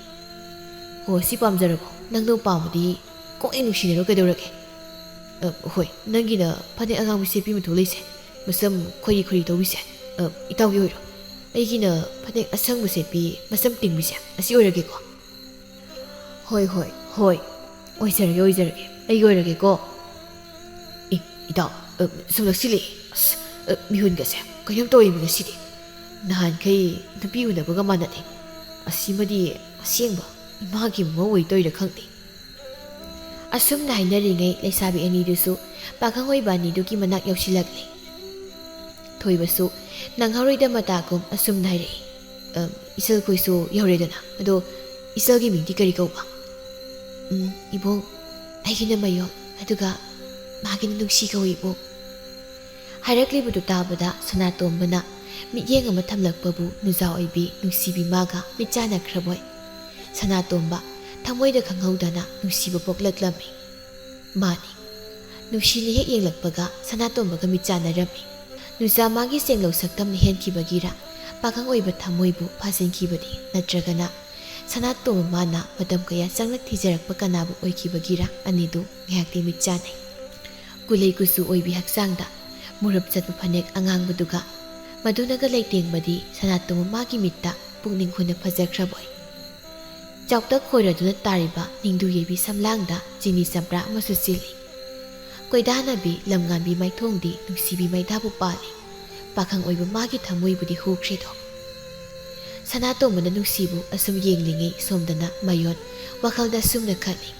"ꯑꯣ, ꯁꯤ ꯄꯥꯝꯖꯔꯕꯣ? ꯅꯪꯅ ꯄꯥꯝꯃꯗꯤ ꯀꯣꯛ ꯍꯦꯛ ꯅꯨꯡꯁꯤꯅꯔꯣ, ꯀꯩꯗꯧꯔꯒꯦ?" "ꯑ, ꯍꯣꯏ, ꯅꯪꯒꯤꯅ ꯐꯅꯦꯛ ꯑꯉꯥꯡꯕ ꯁꯦꯠꯄꯤ ꯑꯃ ꯊꯣꯛꯂꯛꯏꯁꯦ, ꯃꯁꯝ ꯈꯣꯏꯔꯤ ꯈꯣꯏꯔꯤ ꯇꯧꯕꯤꯁꯦ, ꯑ, ꯏꯇꯥꯎꯒꯤ ꯑꯣꯏꯔꯣ꯫ ꯑꯩꯒꯤꯅ ꯐꯅꯦꯛ ꯑꯁꯪꯕ ꯁꯦꯠꯄꯤ, ꯃꯁꯝ ꯇꯤꯡꯕꯤꯁꯦ, ꯑꯁꯤ ꯑꯣꯏꯔꯒꯦꯀꯣ"꯫ "ꯍꯣꯏ, ꯍꯣꯏ, ꯍꯣꯏ, ꯑꯣꯏꯖꯔꯒꯦ, ꯑꯣꯏꯖꯔꯒꯦ, ꯑꯩꯒꯤ ꯑꯣꯏꯔꯒꯦꯀꯣ"꯫ ꯑꯦ, ꯏꯇꯥꯎ, ꯑ, ꯁꯨꯝ ꯅꯛꯁꯤꯜꯂꯛꯑꯦ꯫ ꯑꯁ, ꯑ, ꯃꯤꯍꯨꯟꯒꯁꯦ ꯀꯩꯅꯣꯝ ꯇꯧꯔꯤꯃꯤ ꯉꯁꯤꯗꯤ꯫ ꯅꯍꯥꯟꯈꯩ ꯅꯨꯄꯤ ꯎꯅꯕꯒ ꯃꯥꯟꯅꯗꯦ꯫ ꯑꯁꯤꯃꯗꯤ ꯑꯁꯦꯡꯕ ꯏꯃꯥꯒꯤ ꯃꯃꯧ ꯑꯣꯏꯗꯣꯏꯔꯥ ꯈꯪꯗꯦ꯫ ꯑꯁꯨꯝꯅ ꯍꯥꯏꯅꯔꯤꯉꯩ ꯂꯩꯁꯥꯕꯤ ꯑꯅꯤꯗꯨꯁꯨ ꯄꯥꯈꯪ ꯑꯣꯏꯕ ꯑꯅꯤꯗꯨꯒꯤ ꯃꯅꯥꯛ ꯌꯧꯁꯤꯜꯂꯛꯂꯦ꯫ ꯊꯣꯏꯕꯁꯨ ꯅꯪꯍꯧꯔꯣꯏꯗ ꯃꯇꯥꯒꯨꯝ ꯑꯁꯨꯝꯅ ꯍꯥꯏꯔꯛꯏ, "ꯑ, ꯏꯆꯜꯈꯣꯏꯁꯨ ꯌꯧꯔꯦꯗꯅ꯫ ꯑꯗꯣ ꯏꯆꯜꯒꯤ ꯃꯤꯡꯗꯤ ꯀꯔꯤ ꯀꯧꯕ?" "ꯎꯝ, ꯏꯕꯨꯡ, ꯑꯩꯒꯤꯅ ꯃꯌꯣꯝ, ꯑꯗꯨꯒ ꯃꯥꯒꯤꯅ ꯅꯨꯡꯁꯤ ꯀꯧꯏ, ꯏꯕꯨꯡ"꯫ ꯍꯥꯏꯔꯛꯂꯤꯕꯗꯨ ꯇꯥꯕꯗ ꯁꯅꯥꯇꯣꯝꯕꯅ ꯃꯤꯠꯌꯦꯡ ꯑꯃ ꯊꯝꯂꯛꯄꯕꯨ ꯅꯨꯖꯥ ꯑꯣꯏꯕꯤ ꯅꯨꯡꯁꯤꯕꯤ ꯃꯥꯒ ꯃꯤꯠ ꯆꯥꯟꯅꯈ꯭ꯔꯕꯣꯏ꯫ ꯁꯅꯥꯇꯣꯝꯕ ꯊꯃꯣꯏꯗ ꯈꯪꯍꯧꯗꯅ ꯅꯨꯡꯁꯤꯕ ꯄꯣꯛꯂꯛꯂꯝꯃꯤ꯫ ꯃꯥꯅꯤ, ꯅꯨꯡꯁꯤꯅ ꯍꯦꯛ ꯌꯦꯡꯂꯛꯄꯒ ꯁꯅꯥꯇꯣꯝꯕꯒ ꯃꯤꯠ ꯆꯥꯟꯅꯔꯝꯃꯤ꯫ ꯅꯨꯖꯥ ꯃꯥꯒꯤ ꯁꯦꯡꯂꯧ ꯁꯛꯇꯝꯅ ꯍꯦꯟꯈꯤꯕꯒꯤꯔ, ꯄꯥꯈꯪ ꯑꯣꯏꯕ ꯊꯃꯣꯏꯕꯨ ꯐꯥꯖꯤꯟꯈꯤꯕꯅꯤ, ꯅꯠꯇ꯭ꯔꯒꯅ ꯁꯅꯥꯇꯣꯝꯕ ꯃꯥꯅ ꯃꯇꯝ ꯀꯌꯥ ꯆꯪꯅ ꯊꯤꯖꯔꯛꯄ ꯀꯅꯥꯕꯨ ꯑꯣꯏꯈꯤꯕꯒꯤꯔ, ꯑꯅꯤꯗꯨ ꯉꯥꯏꯍꯥꯛꯇꯤ ꯃꯤꯠ ꯆꯥꯟꯅꯩ꯫ ꯀꯨꯂꯩ ꯀꯨꯆꯨ ꯑꯣꯏꯕꯤ ꯍꯛꯆꯥꯡꯗ ꯃꯨꯔꯞ ꯆꯠꯄ ꯐꯅꯦꯛ ꯑꯉꯥꯡꯕꯗꯨꯒ ꯃꯗꯨꯅꯒ ꯂꯩꯇꯦꯡꯕꯗꯤ ꯁꯅꯥꯇꯣꯝꯕ ꯃꯥꯒꯤ ꯃꯤꯠꯇ ꯄꯨꯛꯅꯤꯡ ꯍꯨꯅ ꯐꯖꯈ꯭ꯔꯕꯣꯏ꯫ ꯆꯥꯎꯇꯛ ꯈꯣꯏꯔꯗꯨꯅ ꯇꯥꯔꯤꯕ ꯅꯤꯡꯗꯨ ꯌꯩꯕꯤ ꯁꯝꯂꯥꯡꯗ ꯆꯤꯅꯤ ꯆꯝꯄ꯭ꯔꯥ ꯑꯃꯁꯨ ꯆꯤꯜꯂꯤ꯫ ꯀꯣꯏꯗꯥꯅꯕꯤ ꯂꯝꯉꯥꯟꯕꯤ ꯃꯥꯏꯊꯣꯡꯗꯤ ꯅꯨꯡꯁꯤꯕꯤ ꯃꯩꯗꯥꯕꯨ ꯄꯥꯜꯂꯤ꯫ ꯄꯥꯈꯪ ꯑꯣꯏꯕ ꯃꯥꯒꯤ ꯊꯃꯣꯏꯕꯨꯗꯤ ꯍꯨꯈ꯭ꯔꯦꯗꯣ꯫ ꯁꯅꯥꯇꯣꯝꯕꯅ ꯅꯨꯡꯁꯤꯕꯨ ꯑꯁꯨꯝ ꯌꯦꯡꯂꯤꯉꯩ ꯁꯣꯝꯗꯅ ꯃꯌꯣꯟ ꯋꯥꯈꯜꯗ ꯑꯁꯨꯝꯅ ꯈꯜꯂꯤ,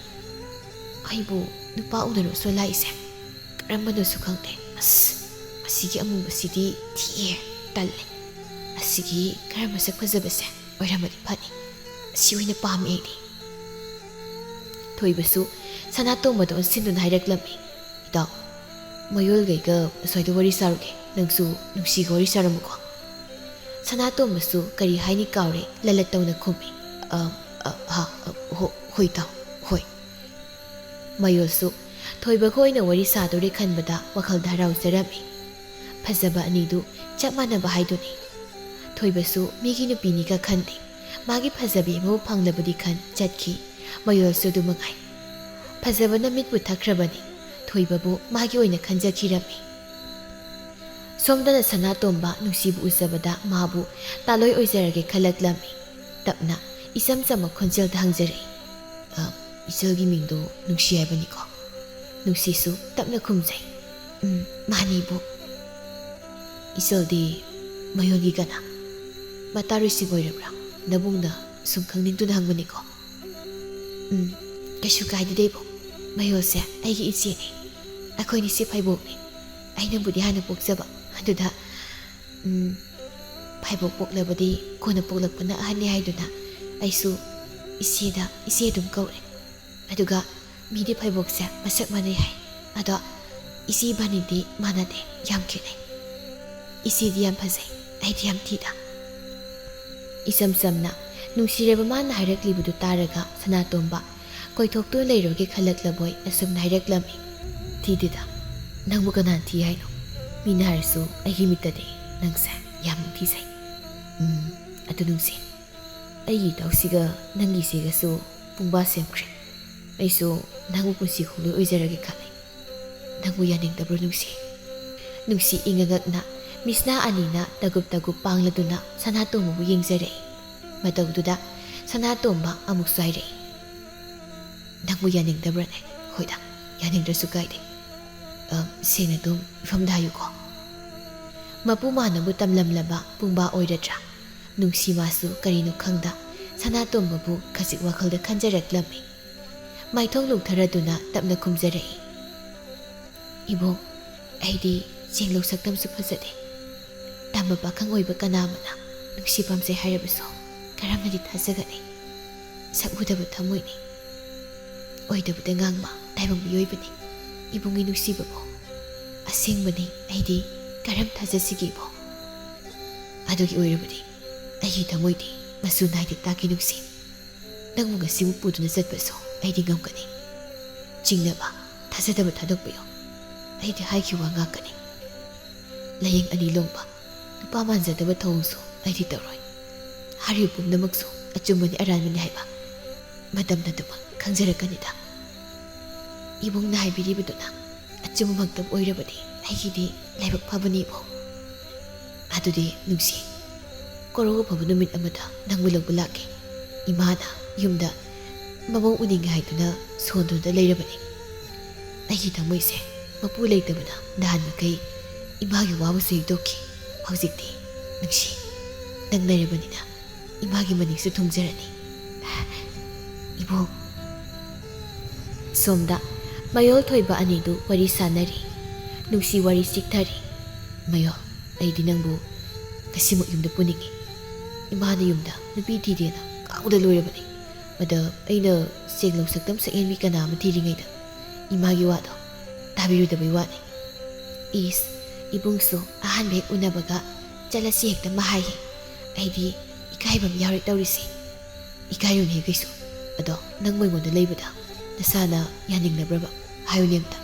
"ꯑꯩꯕꯨ ꯅꯨꯄꯥ ꯎꯅꯔꯣ ꯁꯣꯂꯥꯏꯁꯦ? ꯀꯔꯝꯕꯅꯣꯁꯨ ꯈꯪꯗꯦ꯫ ꯑꯁ, ꯑꯁꯤꯒꯤ ꯑꯃꯨꯕꯁꯤꯗꯤ ꯊꯤꯑꯦ, ꯇꯜꯂꯦ꯫ ꯑꯁꯤꯒꯤ ꯈꯔ ꯃꯁꯛ ꯐꯖꯕꯁꯦ ꯑꯣꯏꯔꯝꯃꯗꯤ ꯐꯅꯤ꯫ ꯑꯁꯤ ꯑꯣꯏꯅ ꯄꯥꯝꯃꯦ ꯑꯩꯗꯤ꯫" ꯊꯣꯏꯕꯁꯨ ꯁꯅꯥꯇꯣꯝꯕꯗ ꯑꯣꯟꯁꯤꯟꯗꯨꯅ ꯍꯥꯏꯔꯛꯂꯝꯃꯤ, "ꯏꯇꯥꯎ, ꯃꯌꯣꯜꯒꯩꯒ ꯑꯁ꯭ꯋꯥꯏꯗ ꯋꯥꯔꯤ ꯁꯥꯔꯨꯒꯦ, ꯅꯪꯁꯨ ꯅꯨꯡꯁꯤꯒ ꯋꯥꯔꯤ ꯁꯥꯔꯝꯃꯨꯀꯣ꯫" ꯁꯅꯥꯇꯣꯝꯕꯁꯨ ꯀꯔꯤ ꯍꯥꯏꯅꯤ ꯀꯥꯎꯔꯦ, ꯂꯂꯠ ꯇꯧꯅ ꯈꯨꯝꯃꯤ, "ꯑ, ꯑ, ꯍꯥ, ꯑ, ꯍꯣ-, ꯍꯣꯏ ꯏꯇꯥꯎ, ꯍꯣꯏ꯫" ꯃꯌꯣꯜꯁꯨ ꯊꯣꯏꯕꯒ ꯑꯣꯏꯅ ꯋꯥꯔꯤ ꯁꯥꯗꯣꯔꯦ ꯈꯟꯕꯗ ꯋꯥꯈꯜꯗ ꯍꯔꯥꯎꯖꯔꯝꯃꯤ꯫ ꯐꯖꯕ ꯑꯅꯤꯗꯨ ꯆꯞ ꯃꯥꯟꯅꯕ ꯍꯥꯏꯗꯨꯅꯤ꯫ ꯊꯣꯏꯕꯁꯨ ꯃꯤꯒꯤ ꯅꯨꯄꯤꯅꯤꯒ ꯈꯟꯗꯦ꯫ ꯃꯥꯒꯤ ꯐꯖꯕꯤ ꯑꯃꯕꯨ ꯐꯪꯂꯕꯗꯤ ꯈꯟ ꯆꯠꯈꯤ꯫ ꯃꯌꯣꯜꯁꯨ ꯑꯗꯨ ꯃꯉꯥꯏ꯫ ꯐꯖꯕꯅ ꯃꯤꯠꯄꯨ ꯊꯛꯈ꯭ꯔꯕꯅꯤ꯫ ꯊꯣꯏꯕꯕꯨ ꯃꯥꯒꯤ ꯑꯣꯏꯅ ꯈꯟꯖꯈꯤꯔꯝꯃꯤ꯫ ꯁꯣꯝꯗꯅ ꯁꯅꯥꯇꯣꯝꯕ ꯅꯨꯡꯁꯤꯕꯨ ꯎꯖꯕꯗ ꯃꯥꯕꯨ ꯇꯥꯂꯣꯏ ꯑꯣꯏꯖꯔꯒꯦ ꯈꯜꯂꯛꯂꯝꯃꯤ꯫ ꯇꯞꯅ, ꯏꯆꯝ ꯆꯝꯕ ꯈꯣꯟꯖꯦꯜꯗ ꯍꯪꯖꯔꯛꯏ, "ꯑ, ꯏꯆꯜꯒꯤ ꯃꯤꯡꯗꯣ ꯅꯨꯡꯁꯤ ꯍꯥꯏꯕꯅꯤꯀꯣ?" ꯅꯨꯡꯁꯤꯁꯨ ꯇꯞꯅ ꯈꯨꯝꯖꯩ, "ꯎꯝ, ꯃꯥꯅꯤ ꯏꯕꯣꯛ꯫" "ꯏꯆꯜꯗꯤ ꯃꯌꯣꯜꯒꯤ ꯀꯅꯥ? ꯃꯇꯥꯔꯣꯏꯁꯤꯡ ꯑꯣꯏꯔꯕ꯭ꯔꯥ? ꯅꯕꯨꯡꯅ ꯁꯨꯝ ꯈꯪꯅꯤꯡꯗꯨꯅ ꯍꯪꯕꯅꯤꯀꯣ꯫" "ꯎꯝ, ꯀꯩꯁꯨ ꯀꯥꯏꯗꯦꯗ ꯏꯕꯣꯛ꯫ ꯃꯌꯣꯜꯁꯦ ꯑꯩꯒꯤ ꯏꯆꯦꯅꯤ꯫ ꯑꯩꯈꯣꯏꯅꯤꯁꯦ ꯐꯩꯕꯣꯛꯅꯤ꯫ ꯑꯩꯅꯕꯨꯗꯤ ꯍꯥꯟꯅ ꯄꯣꯛꯆꯕ꯫ ꯑꯗꯨꯗ, ꯎꯝ, ꯐꯩꯕꯣꯛ ꯄꯣꯛꯂꯕꯗꯤ ꯀꯣꯟꯅ ꯄꯣꯛꯂꯛꯄꯅ ꯑꯍꯟꯅꯤ ꯍꯥꯏꯗꯨꯅ ꯑꯩꯁꯨ ꯏꯆꯦꯗ ꯏꯆꯦ ꯑꯗꯨꯝ ꯀꯧꯔꯦ꯫ ꯑꯗꯨꯒ ꯃꯤꯗꯤ ꯐꯩꯕꯣꯛꯁꯦ ꯃꯁꯛ ꯃꯥꯟꯅꯩ ꯍꯥꯏ꯫ ꯑꯗꯣ ꯏꯆꯦ ꯏꯕꯥꯅꯤꯗꯤ ꯃꯥꯟꯅꯗꯦ, ꯌꯥꯝ ꯈꯦꯠꯅꯩ꯫ ꯏꯆꯦꯗꯤ ꯌꯥꯝ ꯐꯖꯩ, ꯑꯩꯗꯤ ꯌꯥꯝ ꯊꯤꯗ꯫" ꯏꯆꯝ ꯆꯝꯅ ꯅꯨꯡꯁꯤꯔꯕ ꯃꯥꯅ ꯍꯥꯏꯔꯛꯂꯤꯕꯗꯨ ꯇꯥꯔꯒ ꯁꯅꯥꯇꯣꯝꯕ ꯀꯣꯏꯊꯣꯛꯇꯨꯅ ꯂꯩꯔꯣꯏꯒꯦ ꯈꯜꯂꯛꯂꯕꯣꯏ ꯑꯁꯨꯝꯅ ꯍꯥꯏꯔꯛꯂꯝꯃꯤ, "ꯊꯤꯗꯦꯗ, ꯅꯪꯕꯨ ꯀꯅꯥꯅ ꯊꯤ ꯍꯥꯏꯅꯣ? ꯃꯤꯅ ꯍꯥꯏꯔꯁꯨ ꯑꯩꯒꯤ ꯃꯤꯠꯇꯗꯤ ꯅꯪꯁꯦ ꯌꯥꯝ ꯅꯤꯡꯊꯤꯖꯩ꯫ ꯎꯝ, ꯑꯗꯨ ꯅꯨꯡꯁꯤ, ꯑꯩꯒꯤ ꯏꯇꯥꯎꯁꯤꯒ ꯅꯪꯒꯤ ꯏꯆꯦꯒꯁꯨ ꯄꯨꯡꯕꯥ ꯁꯦꯝꯈ꯭ꯔꯦ꯫ ꯑꯩꯁꯨ ꯅꯪꯕꯨ ꯄꯨꯟꯁꯤ ꯈꯣꯡꯂꯣꯏ ꯑꯣꯏꯖꯔꯒꯦ ꯈꯜꯂꯦ꯫ ꯅꯪꯕꯨ ꯌꯥꯅꯤꯡꯗꯕ꯭ꯔꯣ ꯅꯨꯡꯁꯤ?" ꯅꯨꯡꯁꯤ ꯏꯉꯛ ꯉꯛꯅ ꯃꯤꯁꯅꯥ ꯑꯅꯤꯅ ꯇꯒꯨꯞ ꯇꯒꯨꯞ ꯄꯥꯡꯂꯗꯨꯅ ꯁꯅꯥꯇꯣꯝꯕꯕꯨ ꯌꯦꯡꯖꯔꯛꯏ꯫ ꯃꯇꯧꯗꯨꯗ ꯁꯅꯥꯇꯣꯝꯕ ꯑꯃꯨꯛꯁꯨ ꯍꯥꯏꯔꯛꯏ, "ꯅꯪꯕꯨ ꯌꯥꯅꯤꯡꯗꯕ꯭ꯔꯅꯦ? ꯍꯣꯏꯗ, ꯌꯥꯅꯤꯡꯗ꯭ꯔꯁꯨ ꯀꯥꯏꯗꯦ꯫ ꯑ, ꯁꯦꯡꯅ ꯑꯗꯨꯝ ꯃꯤꯐꯝꯗ ꯍꯥꯏꯌꯨꯀꯣ꯫ ꯃꯄꯨ ꯃꯥꯅꯕꯨ ꯇꯝꯂꯝꯂꯕ ꯄꯨꯡꯕꯥ ꯑꯣꯏꯔꯗ꯭ꯔꯥ? ꯅꯨꯡꯁꯤ ꯃꯥꯁꯨ ꯀꯔꯤꯅꯣ ꯈꯪꯗ ꯁꯅꯥꯇꯣꯝꯕꯕꯨ ꯈꯖꯤꯛ ꯋꯥꯈꯜꯗ ꯈꯟꯖꯔꯛꯂꯝꯃꯤ꯫ ꯃꯥꯏꯊꯣꯡ ꯂꯨꯝꯊꯔꯗꯨꯅ ꯇꯞꯅ ꯈꯨꯝꯖꯔꯛꯏ, "ꯏꯕꯨꯡ, ꯑꯩꯗꯤ ꯆꯦꯡꯂꯧ ꯁꯛꯇꯝꯁꯨ ꯐꯖꯗꯦ꯫ ꯇꯝꯕ ꯄꯥꯈꯪ ꯑꯣꯏꯕ ꯀꯅꯥ ꯑꯃꯅ ꯅꯨꯡꯁꯤ ꯄꯥꯝꯖꯩ ꯍꯥꯏꯔꯕꯁꯨ ꯀꯔꯝꯅꯗꯤ ꯊꯥꯖꯒꯅꯤ? ꯁꯛ ꯎꯗꯕ ꯊꯃꯣꯏꯅꯤ꯫ ꯑꯣꯏꯗꯕꯗ ꯉꯥꯡꯕ ꯇꯥꯏꯕꯪ ꯃꯤꯑꯣꯏꯕꯅꯤ꯫ ꯏꯕꯨꯡꯒꯤ ꯅꯨꯡꯁꯤꯕꯕꯨ ꯑꯁꯦꯡꯕꯅꯤ꯫ ꯑꯩꯗꯤ ꯀꯔꯝ ꯊꯥꯖꯁꯤꯒꯦ ꯏꯕꯨꯡ? ꯑꯗꯨꯒꯤ ꯑꯣꯏꯔꯕꯗꯤ ꯑꯩꯒꯤ ꯊꯃꯣꯏꯗꯤ ꯃꯆꯨ ꯅꯥꯏꯗꯦ ꯇꯥꯛꯀꯤ ꯅꯨꯡꯁꯤ꯫ ꯅꯪꯕꯨ ꯉꯁꯤꯃꯨꯛ ꯄꯨꯗꯨꯅ ꯆꯠꯄꯁꯨ ꯑꯩꯗꯤ ꯉꯝꯒꯅꯤ꯫ ꯆꯤꯡꯅꯕ, ꯊꯥꯖꯗꯕ ꯊꯥꯗꯣꯛꯄꯤꯌꯨ꯫ ꯑꯩꯗꯤ ꯍꯥꯏꯈꯤꯕ ꯋꯥ ꯉꯥꯛꯀꯅꯤ꯫ ꯂꯥꯏꯌꯦꯡ ꯑꯅꯤ ꯂꯣꯡꯕ, ꯅꯨꯄꯥ ꯃꯥꯟꯖꯗꯕ ꯊꯧꯑꯣꯡꯁꯨ ꯑꯩꯗꯤ ꯇꯧꯔꯣꯏ꯫ ꯍꯥꯏꯔꯤꯕ ꯄꯨꯝꯅꯃꯛꯁꯨ ꯑꯆꯨꯝꯕꯅꯤ ꯑꯔꯥꯟꯕꯅꯤ ꯍꯥꯏꯕ ꯃꯇꯝꯅ ꯑꯗꯨꯃꯛ ꯈꯪꯖꯔꯛꯀꯅꯤꯗ꯫ ꯏꯕꯨꯡꯅ ꯍꯥꯏꯕꯤꯔꯤꯕꯗꯨꯅ ꯑꯆꯨꯝꯕꯃꯛꯇꯕꯨ ꯑꯣꯏꯔꯕꯗꯤ ꯑꯩꯒꯤꯗꯤ ꯂꯥꯏꯕꯛ ꯐꯕꯅꯤ ꯏꯕꯨꯡ꯫ ꯑꯗꯨꯗꯤ ꯅꯨꯡꯁꯤ, ꯀꯣꯔꯧ ꯐꯥꯎꯕ ꯅꯨꯃꯤꯠ ꯑꯃꯗ ꯅꯪꯕꯨ ꯂꯧꯕ ꯂꯥꯛꯀꯦ꯫ ꯏꯃꯥꯅ ꯌꯨꯝꯗ ꯃꯃꯧ ꯎꯅꯤꯡꯉꯦ ꯍꯥꯏꯗꯨꯅ ꯁꯣꯟꯗꯨꯅ ꯂꯩꯔꯕꯅꯤ꯫ ꯑꯩꯒꯤ ꯊꯃꯣꯏꯁꯦ ꯃꯄꯨ ꯂꯩꯇꯕꯅ ꯅꯍꯥꯟ ꯃꯈꯩ ꯏꯃꯥꯒꯤ ꯋꯥꯕꯁꯨ ꯍꯦꯛ ꯇꯣꯛꯈꯤ꯫ ꯍꯧꯖꯤꯛꯇꯤ ꯅꯨꯡꯁꯤ, ꯅꯪ ꯂꯩꯔꯕꯅꯤꯅ ꯏꯃꯥꯒꯤ ꯃꯅꯤꯡꯁꯨ ꯊꯨꯡꯖꯔꯅꯤ꯫ ꯏꯕꯣꯛ꯫ ꯁꯣꯝꯗ ꯃꯌꯣꯜ ꯊꯣꯏꯕ ꯑꯅꯤꯗꯨ ꯋꯥꯔꯤ ꯁꯥꯟꯅꯔꯤ꯫ ꯅꯨꯡꯁꯤ ꯋꯥꯔꯤ ꯆꯤꯛꯊꯔꯤ꯫ "ꯃꯌꯣꯜ, ꯑꯩꯗꯤ ꯅꯪꯕꯨ ꯉꯁꯤꯃꯛ ꯌꯨꯝꯗ ꯄꯨꯅꯤꯡꯉꯤ꯫ ꯏꯃꯥꯅ ꯌꯨꯝꯗ ꯅꯨꯄꯤ ꯊꯤꯗꯦꯅ ꯀꯥꯎꯗ ꯂꯣꯏꯔꯕꯅꯤ꯫ ꯑꯗ ꯑꯩꯅ ꯆꯦꯡꯂꯧ ꯁꯛꯇꯝ ꯁꯛꯍꯦꯟꯕꯤ ꯀꯅꯥ ꯑꯃ ꯊꯤꯔꯤꯉꯩꯗ ꯏꯃꯥꯒꯤ ꯋꯥꯗꯣ ꯇꯥꯕꯤꯔꯨꯗꯕꯩ ꯋꯥꯅꯤ꯫" "ꯏꯁ, ꯏꯕꯨꯡꯁꯨ ꯑꯍꯥꯟꯕ ꯍꯦꯛ ꯎꯅꯕꯒ ꯆꯠꯂꯁꯤ ꯍꯦꯛꯇ ꯃꯍꯥꯏꯌꯦ꯫ ꯑꯩꯗꯤ ꯏꯀꯥꯏꯕ ꯑꯃ ꯌꯥꯎꯔꯦ ꯇꯧꯔꯤꯁꯦ꯫" "ꯏꯀꯥꯏꯔꯨꯅꯨꯍꯦ ꯀꯩꯁꯨ꯫ ꯑꯗꯣ ꯅꯪ ꯃꯣꯏꯉꯣꯟꯗ ꯂꯩꯕꯗ ꯅꯁꯥꯅ ꯌꯥꯅꯤꯡꯂꯕ꯭ꯔꯕ? ꯍꯥꯏꯌꯨꯅꯦ ꯑꯝꯇ꯫"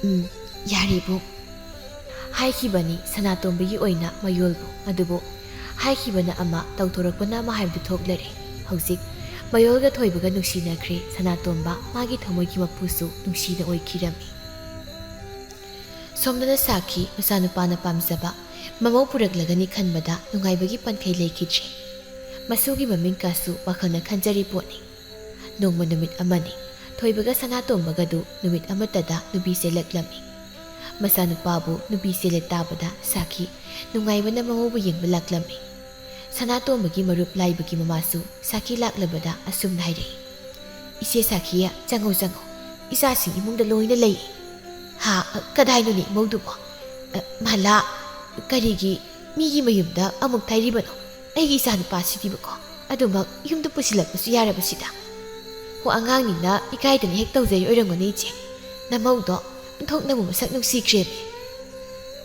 "ꯎꯝ, ꯌꯥꯔꯦ ꯏꯕꯨꯡ꯫" ꯍꯥꯏꯈꯤꯕꯅꯤ ꯁꯅꯥꯇꯣꯝꯕꯒꯤ ꯑꯣꯏꯅ ꯃꯌꯣꯜꯕꯨ꯫ ꯑꯗꯨꯕꯨ ꯍꯥꯏꯈꯤꯕꯅ ꯑꯃ, ꯇꯧꯊꯣꯔꯛꯄꯅ ꯑꯃ ꯍꯥꯏꯕꯗꯨ ꯊꯣꯛꯂꯔꯦ꯫ ꯍꯧꯖꯤꯛ ꯃꯌꯣꯜꯒ ꯊꯣꯏꯕꯒ ꯅꯨꯡꯁꯤꯅꯈ꯭ꯔꯦ꯫ ꯁꯅꯥꯇꯣꯝꯕ ꯃꯥꯒꯤ ꯊꯃꯣꯏꯒꯤ ꯃꯄꯨꯁꯨ ꯅꯨꯡꯁꯤꯅ ꯑꯣꯏꯈꯤꯔꯝꯃꯤ꯫ ꯁꯣꯝꯗꯅ ꯁꯥꯈꯤ ꯃꯆꯥꯅꯨꯄꯥꯅ ꯄꯥꯝꯖꯕ ꯃꯃꯧ ꯄꯨꯔꯛꯂꯒꯅꯤ ꯈꯟꯕꯗ ꯅꯨꯡꯉꯥꯏꯕꯒꯤ ꯄꯟꯈꯩ ꯂꯩꯈꯤꯗ꯭ꯔꯦ꯫ ꯃꯁꯨꯒꯤ ꯃꯃꯤꯡ ꯀꯥꯁꯨ ꯋꯥꯈꯜꯅ ꯈꯟꯖꯔꯤ ꯄꯣꯠꯅꯤ꯫ ꯅꯣꯡꯃ ꯅꯨꯃꯤꯠ ꯑꯃꯅꯤ꯫ ꯊꯣꯏꯕꯒ ꯁꯅꯥꯇꯣꯝꯕꯒꯗꯨ ꯅꯨꯃꯤꯠ ꯑꯃꯠꯇꯗ ꯅꯨꯄꯤꯁꯦ ꯂꯛꯂꯝꯃꯤ꯫ ꯃꯆꯥꯅꯨꯄꯥꯕꯨ ꯅꯨꯄꯤ ꯆꯦꯜꯂꯦ ꯇꯥꯕꯗ ꯁꯥꯈꯤ ꯅꯨꯡꯉꯥꯏꯕꯅ ꯃꯃꯧꯕꯨ ꯌꯦꯡꯕ ꯂꯥꯛꯂꯝꯃꯤ꯫ ꯁꯅꯥꯇꯣꯝꯕꯒꯤ ꯃꯔꯨꯞ ꯂꯥꯏꯕꯒꯤ ꯃꯃꯥꯁꯨ ꯁꯥꯈꯤ ꯂꯥꯛꯂꯕꯗ ꯑꯁꯨꯝꯅ ꯍꯥꯏꯔꯛꯏ, "ꯏꯆꯦ ꯁꯥꯈꯤ, ꯆꯪꯉꯣ ꯆꯪꯉꯣ, ꯏꯆꯥꯁꯤꯡ ꯏꯃꯨꯡꯗ ꯂꯣꯏꯅ ꯂꯩ꯫" "ꯍꯥ? ꯀꯗꯥꯏꯅꯣꯅꯦ ꯏꯃꯧꯗꯨꯕꯣ? ꯑ, ꯃꯥꯂꯥ, ꯀꯔꯤꯒꯤ ꯃꯤꯒꯤ ꯃꯌꯨꯝꯗ ꯑꯃꯨꯛ ꯊꯩꯔꯤꯕꯅꯣ? ꯑꯩꯒꯤ ꯏꯆꯥꯅꯨꯄꯥꯁꯤꯗꯤꯕꯀꯣ, ꯑꯗꯨꯃꯛ ꯌꯨꯝꯗ ꯄꯨꯁꯤꯜꯂꯛꯄꯁꯨ ꯌꯥꯔꯕꯁꯤꯗ꯫" "ꯍꯣ, ꯑꯉꯥꯡꯅꯤꯅ ꯏꯀꯥꯏꯗꯅ ꯍꯦꯛ ꯇꯧꯖꯔꯤ ꯑꯣꯏꯔꯝꯒꯅꯤ ꯏꯆꯦ꯫ ꯅꯃꯧꯗꯣ ꯑꯣꯟꯊꯣꯛꯅꯕꯨ ꯃꯁꯛ ꯅꯨꯡꯁꯤꯈ꯭ꯔꯦꯃꯤ꯫"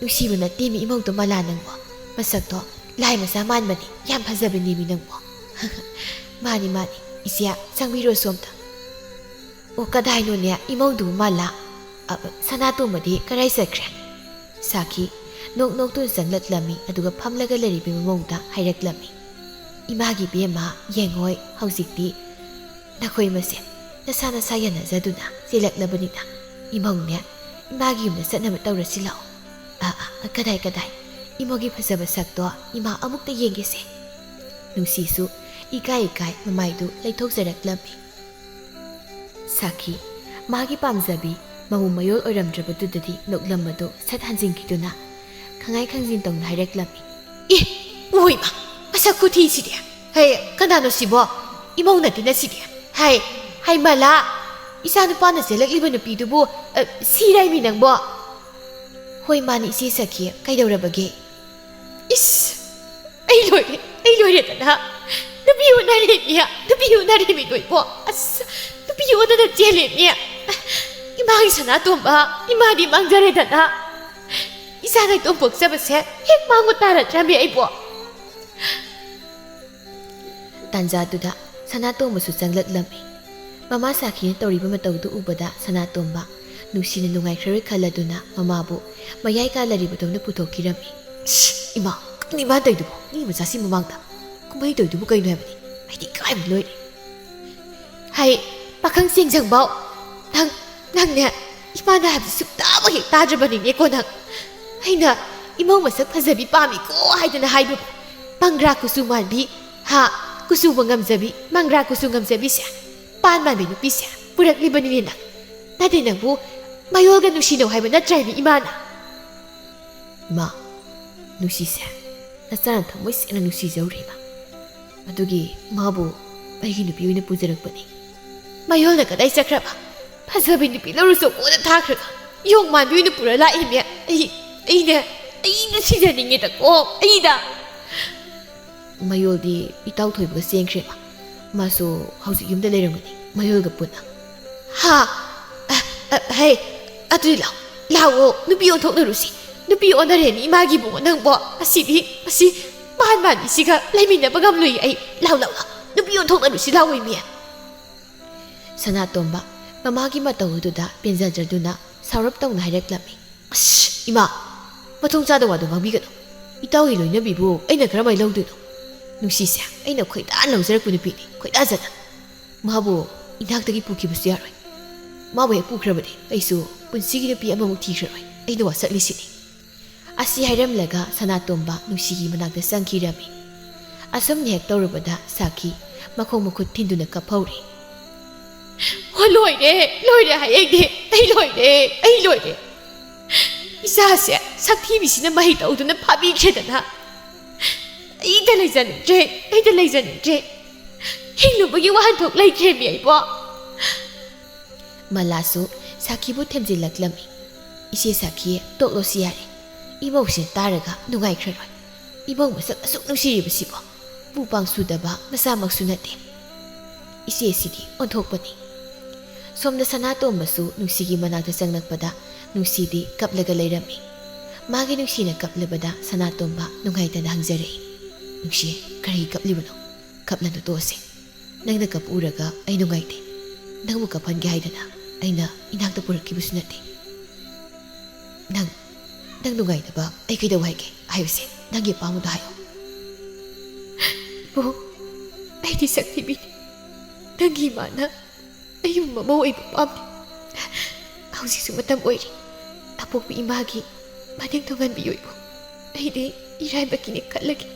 "ꯅꯨꯡꯁꯤꯕ ꯅꯠꯇꯦꯃꯤ ꯏꯃꯧꯗꯣ ꯃꯥꯂꯥ ꯅꯪꯕꯣ꯫ ꯃꯁꯛꯇꯣ ꯂꯥꯏ ꯃꯆꯥ ꯃꯥꯟꯕꯅꯤ, ꯌꯥꯝ ꯐꯖꯕꯅꯦꯃꯤ ꯅꯪꯕꯣ꯫" "ꯃꯥꯅꯤ ꯃꯥꯅꯤ, ꯏꯆꯦ, ꯆꯪꯕꯤꯔꯣ ꯁꯣꯝꯗ꯫" "ꯑꯣ, ꯀꯗꯥꯏꯅꯣꯅꯦ ꯏꯃꯧꯗꯨꯕꯨ ꯃꯥꯂꯥ? ꯑ, ꯁꯅꯥꯇꯣꯝꯕꯗꯤ ꯀꯔꯥꯏ ꯆꯠꯈ꯭ꯔꯦ?" ꯁꯥꯈꯤ ꯅꯣꯛ ꯅꯣꯛꯇꯨꯅ ꯆꯪꯂꯛꯂꯝꯃꯤ, ꯑꯗꯨꯒ ꯐꯝꯂꯒ ꯂꯩꯔꯤꯕ ꯃꯃꯧꯗ ꯍꯥꯏꯔꯛꯂꯝꯃꯤ, "ꯏꯃꯥꯒꯤ ꯏꯕꯦꯝꯃ, ꯌꯦꯡꯉꯣꯏ, ꯍꯧꯖꯤꯛꯇꯤ ꯅꯈꯣꯏ ꯃꯁꯦꯟ ꯅꯁꯥ ꯅꯁꯥ ꯌꯥꯅꯖꯗꯨꯅ ꯆꯦꯜꯂꯛꯂꯕꯅꯤꯅ ꯏꯃꯧꯅꯦ ꯏꯃꯥꯒꯤ ꯌꯨꯝꯗ ꯆꯠꯅꯕ ꯇꯧꯔꯁꯤ ꯂꯥꯛꯑꯣ꯫" "ꯑ, ꯑ, ꯀꯗꯥꯏ, ꯀꯗꯥꯏ? ꯏꯃꯧꯒꯤ ꯐꯖꯕ ꯁꯛꯇꯣ ꯏꯃꯥ ꯑꯃꯨꯛꯇ ꯌꯦꯡꯒꯦꯁꯦ꯫" ꯅꯨꯡꯁꯤꯁꯨ ꯏꯀꯥꯏ ꯏꯀꯥꯏ ꯃꯃꯥꯏꯗꯨ ꯂꯩꯊꯣꯛꯆꯔꯛꯂꯝꯃꯤ꯫ ꯁꯥꯈꯤ ꯃꯥꯒꯤ ꯄꯥꯝꯖꯕꯤ ꯃꯃꯧ ꯃꯌꯣꯜ ꯑꯣꯏꯔꯝꯗ꯭ꯔꯕꯗꯨꯗꯗꯤ ꯅꯣꯛꯂꯝꯕꯗꯨ ꯁꯠ ꯍꯟꯖꯤꯟꯈꯤꯗꯨꯅ ꯈꯪꯉꯥꯏ ꯈꯪꯖꯤꯟ ꯇꯧꯅ ꯍꯥꯏꯔꯛꯂꯝꯃꯤ, "ꯑꯦ, ꯏꯃꯣꯏꯃ, ꯃꯁꯛ ꯈꯨꯊꯤꯁꯤꯗꯤ! ꯍꯩ, ꯀꯅꯥꯅꯣ ꯁꯤꯕꯣ? ꯏꯃꯧ ꯅꯠꯇꯦꯅ ꯁꯤꯗꯤ! ꯍꯩ, ꯍꯩ ꯃꯥꯂꯥ, ꯏꯆꯥ ꯅꯨꯄꯥꯅ ꯆꯦꯜꯂꯛꯂꯤꯕ ꯅꯨꯄꯤꯗꯨꯕꯨ, ꯑ, ꯁꯤꯔꯥꯏꯃꯤ ꯅꯪꯕꯣ? ꯍꯣꯏ, ꯃꯥꯅꯤ ꯏꯆꯦ ꯁꯥꯈꯤ, ꯀꯩꯗꯧꯔꯕꯒꯦ?" "ꯏꯁ! ꯑꯩ ꯂꯣꯏꯔꯦ, ꯑꯩ ꯂꯣꯏꯔꯦꯗꯅ꯫ ꯅꯨꯄꯤ ꯎꯅꯔꯦꯃꯤ, ꯅꯨꯄꯤ ꯎꯅꯔꯦꯃꯤ ꯂꯣꯏꯕꯣ꯫ ꯑꯁ, ꯅꯨꯄꯤ ꯎꯅꯗ ꯆꯦꯜꯂꯦꯃꯤ꯫ ꯏꯃꯥꯒꯤ ꯁꯅꯥꯇꯣꯝꯕ, ꯏꯃꯥꯗꯤ ꯃꯥꯡꯖꯔꯦꯗꯅ꯫ ꯏꯆꯥ ꯅꯥꯏꯇꯣꯝ ꯄꯣꯛꯆꯕꯁꯦ ꯍꯦꯛ ꯃꯥꯡꯕ ꯇꯥꯔꯗ꯭ꯔꯃꯤ ꯑꯩꯕꯣ?" ꯇꯥꯟꯖꯥꯗꯨꯗ ꯁꯅꯥꯇꯣꯝꯕꯁꯨ ꯆꯪꯂꯛꯂꯝꯃꯤ꯫ ꯃꯃꯥ ꯁꯥꯈꯤꯅ ꯇꯧꯔꯤꯕ ꯃꯇꯧꯗꯨ ꯎꯕꯗ ꯁꯅꯥꯇꯣꯝꯕ ꯅꯨꯡꯁꯤꯅ ꯅꯨꯡꯉꯥꯏꯈ꯭ꯔꯔꯣꯏ ꯈꯜꯂꯗꯨꯅ ꯃꯃꯥꯕꯨ ꯃꯌꯥꯏ ꯀꯥꯂꯔꯤꯕꯗꯧꯅ ꯄꯨꯊꯣꯛꯈꯤꯔꯝꯃꯤ꯫ "ꯁꯤ, ꯏꯃꯥ, ꯀꯩꯅꯣ ꯏꯃꯥ ꯇꯧꯔꯤꯗꯨꯕꯣ? ꯃꯤ ꯃꯆꯥꯁꯤ ꯃꯃꯥꯡꯗ ꯀꯨꯝꯍꯩ ꯇꯧꯔꯤꯗꯨꯕꯨ ꯀꯩꯅꯣ ꯍꯥꯏꯕꯅꯤ? ꯑꯩꯗꯤ ꯏꯀꯥꯏꯕꯅ ꯂꯣꯏꯔꯦ꯫ ꯍꯩ, ꯄꯥꯈꯪ ꯆꯦꯡꯖꯪꯕꯥꯎ, ꯅꯪ, ꯅꯪꯅꯦ, ꯏꯃꯥꯅ ꯍꯥꯏꯕꯗꯤ ꯁꯨꯛꯇꯥꯕꯨ ꯍꯦꯛ ꯇꯥꯗ꯭ꯔꯕꯅꯤꯅꯦꯀꯣ ꯅꯪ꯫ ꯑꯩꯅ ꯏꯃꯧ ꯃꯁꯛ ꯐꯖꯕꯤ ꯄꯥꯝꯃꯤꯀꯣ ꯍꯥꯏꯗꯅ ꯍꯥꯏꯕ ꯃꯪꯒ꯭ꯔꯥ ꯀꯨꯆꯨ ꯃꯥꯟꯕꯤ, ꯍꯥ, ꯀꯨꯆꯨꯕꯨ ꯉꯝꯖꯕꯤ, ꯃꯪꯒ꯭ꯔꯥ ꯀꯨꯆꯨ ꯉꯝꯖꯕꯤꯁꯦ, ꯄꯥꯟ ꯃꯥꯟꯕꯤ ꯅꯨꯄꯤꯁꯦ ꯄꯨꯔꯛꯂꯤꯕꯅꯤꯅꯦ ꯅꯪ꯫ ꯅꯠꯇꯦ ꯅꯪꯕꯨ ꯃꯌꯣꯜꯒ ꯅꯨꯡꯁꯤꯅꯧ ꯍꯥꯏꯕ ꯅꯠꯇ꯭ꯔꯥ ꯍꯥꯏꯕ ꯏꯃꯥꯅ? ꯏꯃꯥ, ꯅꯨꯡꯁꯤꯁꯦ ꯅꯆꯥꯅ ꯊꯃꯣꯏ ꯁꯦꯡꯅ ꯅꯨꯡꯁꯤꯖꯧꯔꯦ ꯏꯃꯥ꯫ ꯑꯗꯨꯒꯤ ꯃꯥꯕꯨ ꯑꯩꯒꯤ ꯅꯨꯄꯤ ꯑꯣꯏꯅ ꯄꯨꯖꯔꯛꯄꯅꯤ꯫ ꯃꯌꯣꯜꯅ ꯀꯗꯥꯏ ꯆꯠꯈ꯭ꯔꯕ? ꯐꯖꯕꯤ ꯅꯨꯄꯤ ꯂꯧꯔꯨꯁꯨ ꯀꯣꯟꯅ ꯊꯥꯈ꯭ꯔꯒ ꯌꯣꯡ ꯃꯥꯟꯕꯤ ꯑꯣꯏꯅ ꯄꯨꯔ ꯂꯥꯛꯏꯃꯦ꯫ ꯑꯩ, ꯑꯩꯅ, ꯑꯩꯅ ꯁꯤꯖꯅꯤꯡꯉꯦꯗꯀꯣ, ꯑꯩꯅ꯫ ꯃꯌꯣꯜꯗꯤ ꯏꯇꯥꯎ ꯊꯣꯏꯕꯒ ꯆꯦꯟꯈ꯭ꯔꯦꯕ꯫ ꯃꯥꯁꯨ ꯍꯧꯖꯤꯛ ꯌꯨꯝꯗ ꯂꯩꯔꯝꯒꯅꯤ, ꯃꯌꯣꯜꯒ ꯄꯨꯟꯅ꯫ ꯍꯥ? ꯑ, ꯑ, ꯍꯦ, ꯑꯗꯨꯗꯤ ꯂꯥꯛꯑꯣ, ꯂꯥꯛꯑꯣ, ꯅꯨꯄꯤ ꯑꯣꯟꯊꯣꯛꯅꯔꯨꯁꯤ꯫ ꯅꯨꯄꯤ ꯑꯣꯟꯅꯔꯦꯅꯤ ꯏꯃꯥꯒꯤꯕꯨ ꯅꯪꯕꯣ꯫ ꯑꯁꯤꯗꯤ, ꯑꯁꯤ ꯃꯥꯟ ꯃꯥꯟꯕꯤꯁꯤꯒ ꯂꯩꯃꯤꯟꯅꯕ ꯉꯝꯂꯣꯏ ꯑꯩ꯫ ꯂꯥꯎ, ꯂꯥꯎ, ꯂꯥꯎ, ꯅꯨꯄꯤ ꯑꯣꯟꯊꯣꯛꯅꯔꯨꯁꯤ ꯂꯥꯎꯑꯣ ꯏꯃꯤ꯫ ꯁꯅꯥꯇꯣꯝꯕ ꯃꯃꯥꯒꯤ ꯃꯇꯧ ꯑꯗꯨꯗ ꯄꯦꯟꯖꯗ꯭ꯔꯗꯨꯅ ꯁꯥꯎꯔꯞ ꯇꯧꯅ ꯍꯥꯏꯔꯛꯂꯝꯃꯤ꯫ ꯑꯁ, ꯏꯃꯥ, ꯃꯊꯣꯡ ꯆꯥꯗ ꯋꯥꯗꯣ ꯉꯥꯡꯕꯤꯒꯅꯨ꯫ ꯏꯇꯥꯎꯒꯤ ꯂꯣꯏꯅꯕꯤꯕꯨ ꯑꯩꯅ ꯀꯔꯝꯍꯥꯏꯅ ꯂꯧꯗꯣꯏꯅꯣ? ꯅꯨꯡꯁꯤꯁꯦ ꯑꯩꯅ ꯈꯣꯏꯗꯥꯅ ꯂꯧꯖꯔꯛꯄ ꯅꯨꯄꯤꯅꯤ, ꯈꯣꯏꯗꯥꯖꯅ꯫ ꯃꯥꯕꯨ ꯏꯅꯥꯛꯇꯒꯤ ꯄꯨꯈꯤꯕꯁꯨ ꯌꯥꯔꯣꯏ꯫ ꯃꯥꯕꯨ ꯍꯦꯛ ꯄꯨꯈ꯭ꯔꯕꯗꯤ ꯑꯩꯁꯨ ꯄꯨꯟꯁꯤꯒꯤ ꯅꯨꯄꯤ ꯑꯃꯃꯨꯛ ꯊꯤꯈ꯭ꯔꯔꯣꯏ꯫ ꯑꯩꯅ ꯋꯥꯁꯛꯂꯤꯁꯤꯅꯤ꯫ ꯑꯁꯤ ꯍꯥꯏꯔꯝꯂꯒ ꯁꯅꯥꯇꯣꯝꯕ ꯅꯨꯡꯁꯤꯒꯤ ꯃꯅꯥꯛꯇ ꯆꯪꯈꯤꯔꯝꯃꯤ꯫ ꯑꯁꯨꯝꯅ ꯍꯦꯛ ꯇꯧꯔꯨꯕꯗ ꯁꯥꯈꯤ ꯃꯈꯣꯡ ꯃꯈꯨꯠ ꯊꯤꯟꯗꯨꯅ ꯀꯞꯍꯧꯔꯦ꯫ "ꯑꯣ, ꯂꯣꯏꯔꯦ, ꯂꯣꯏꯔꯦ ꯍꯥꯏꯌꯦꯡꯗꯤ꯫ ꯑꯩ ꯂꯣꯏꯔꯦ, ꯑꯩ ꯂꯣꯏꯔꯦ꯫ ꯏꯆꯥꯁꯦ ꯁꯛꯊꯤꯕꯤꯁꯤꯅ ꯃꯍꯩ ꯇꯧꯗꯨꯅ ꯐꯥꯕꯤꯈ꯭ꯔꯦꯗꯅ꯫ ꯑꯩꯗ ꯂꯩꯖꯅꯤꯡꯗ꯭ꯔꯦ, ꯑꯩꯗ ꯂꯩꯖꯅꯤꯡꯗ꯭ꯔꯦ꯫ ꯍꯤꯡꯂꯨꯕꯒꯤ ꯋꯥꯍꯟꯊꯣꯛ ꯂꯩꯇ꯭ꯔꯦꯃꯤ ꯑꯩꯕꯣ꯫" ꯃꯂꯥꯁꯨ ꯁꯥꯈꯤꯕꯨ ꯊꯦꯝꯖꯤꯜꯂꯛꯂꯝꯃꯤ꯫ "ꯏꯆꯦ ꯁꯥꯈꯤ, ꯇꯣꯛꯂꯣꯁꯤ ꯌꯥꯔꯦ꯫ ꯏꯃꯧꯁꯤꯅ ꯇꯥꯔꯒ ꯅꯨꯡꯉꯥꯏꯈ꯭ꯔꯔꯣꯏ꯫ ꯏꯃꯧ ꯃꯁꯛ ꯑꯁꯨꯛ ꯅꯨꯡꯁꯤꯔꯤꯕꯁꯤꯕꯣ꯫ ꯃꯄꯨ ꯄꯥꯡ ꯁꯨꯗꯕ ꯃꯆꯥꯃꯛꯁꯨ ꯅꯠꯇꯦ꯫" ꯏꯆꯦꯁꯤꯗꯤ ꯑꯣꯟꯊꯣꯛꯄꯅꯤ꯫ ꯁꯣꯝꯗ ꯁꯅꯥꯇꯣꯝꯕꯁꯨ ꯅꯨꯡꯁꯤꯒꯤ ꯃꯅꯥꯛꯇ ꯆꯪꯂꯛꯄꯗ ꯅꯨꯡꯁꯤꯗꯤ ꯀꯞꯂꯒ ꯂꯩꯔꯝꯃꯤ꯫ ꯃꯥꯒꯤ ꯅꯨꯡꯁꯤꯅ ꯀꯞꯂꯕꯗ ꯁꯅꯥꯇꯣꯝꯕ ꯅꯨꯡꯉꯥꯏꯇꯅ ꯍꯪꯖꯔꯛꯏ, "ꯅꯨꯡꯁꯤ, ꯀꯔꯤ ꯀꯞꯂꯤꯕꯅꯣ? ꯀꯞꯂꯅꯨ, ꯇꯣꯛꯑꯁꯦ꯫ ꯅꯪꯅ ꯀꯞꯄ ꯎꯔꯒ ꯑꯩ ꯅꯨꯡꯉꯥꯏꯇꯦ꯫ ꯅꯪꯕꯨ ꯀꯞꯍꯟꯒꯦ ꯍꯥꯏꯗꯅ ꯑꯩꯅ ꯏꯅꯥꯛꯇ ꯄꯨꯔꯛꯈꯤꯕꯁꯨ ꯅꯠꯇꯦ꯫ ꯅꯪ, ꯅꯪ ꯅꯨꯡꯉꯥꯏꯅꯕ ꯑꯩ ꯀꯩꯗꯧ ꯍꯥꯏꯒꯦ? ꯍꯥꯏꯌꯨꯁꯦ, ꯅꯪꯒꯤ ꯑꯄꯥꯝꯕꯗꯣ ꯍꯥꯏꯌꯣ꯫" "ꯏꯕꯣꯛ, ꯑꯩꯗꯤ ꯁꯛꯊꯤꯕꯤꯅꯤ꯫ ꯅꯪꯒꯤ ꯏꯃꯥꯅ ꯑꯩꯕꯨ ꯃꯃꯧ ꯑꯣꯏꯕ ꯄꯥꯝꯃꯤ꯫ ꯍꯧꯖꯤꯛꯁꯨ ꯃꯇꯝ ꯑꯣꯏꯔꯤ꯫ ꯑꯄꯣꯛꯄ ꯏꯃꯥꯒꯤ ꯃꯅꯤꯡ ꯊꯨꯡꯍꯟꯕꯤꯌꯨ ꯏꯕꯣꯛ꯫ ꯑꯩꯗꯤ ꯏꯔꯥꯏꯕꯛꯀꯤꯅꯦ ꯈꯜꯂꯒꯦ꯫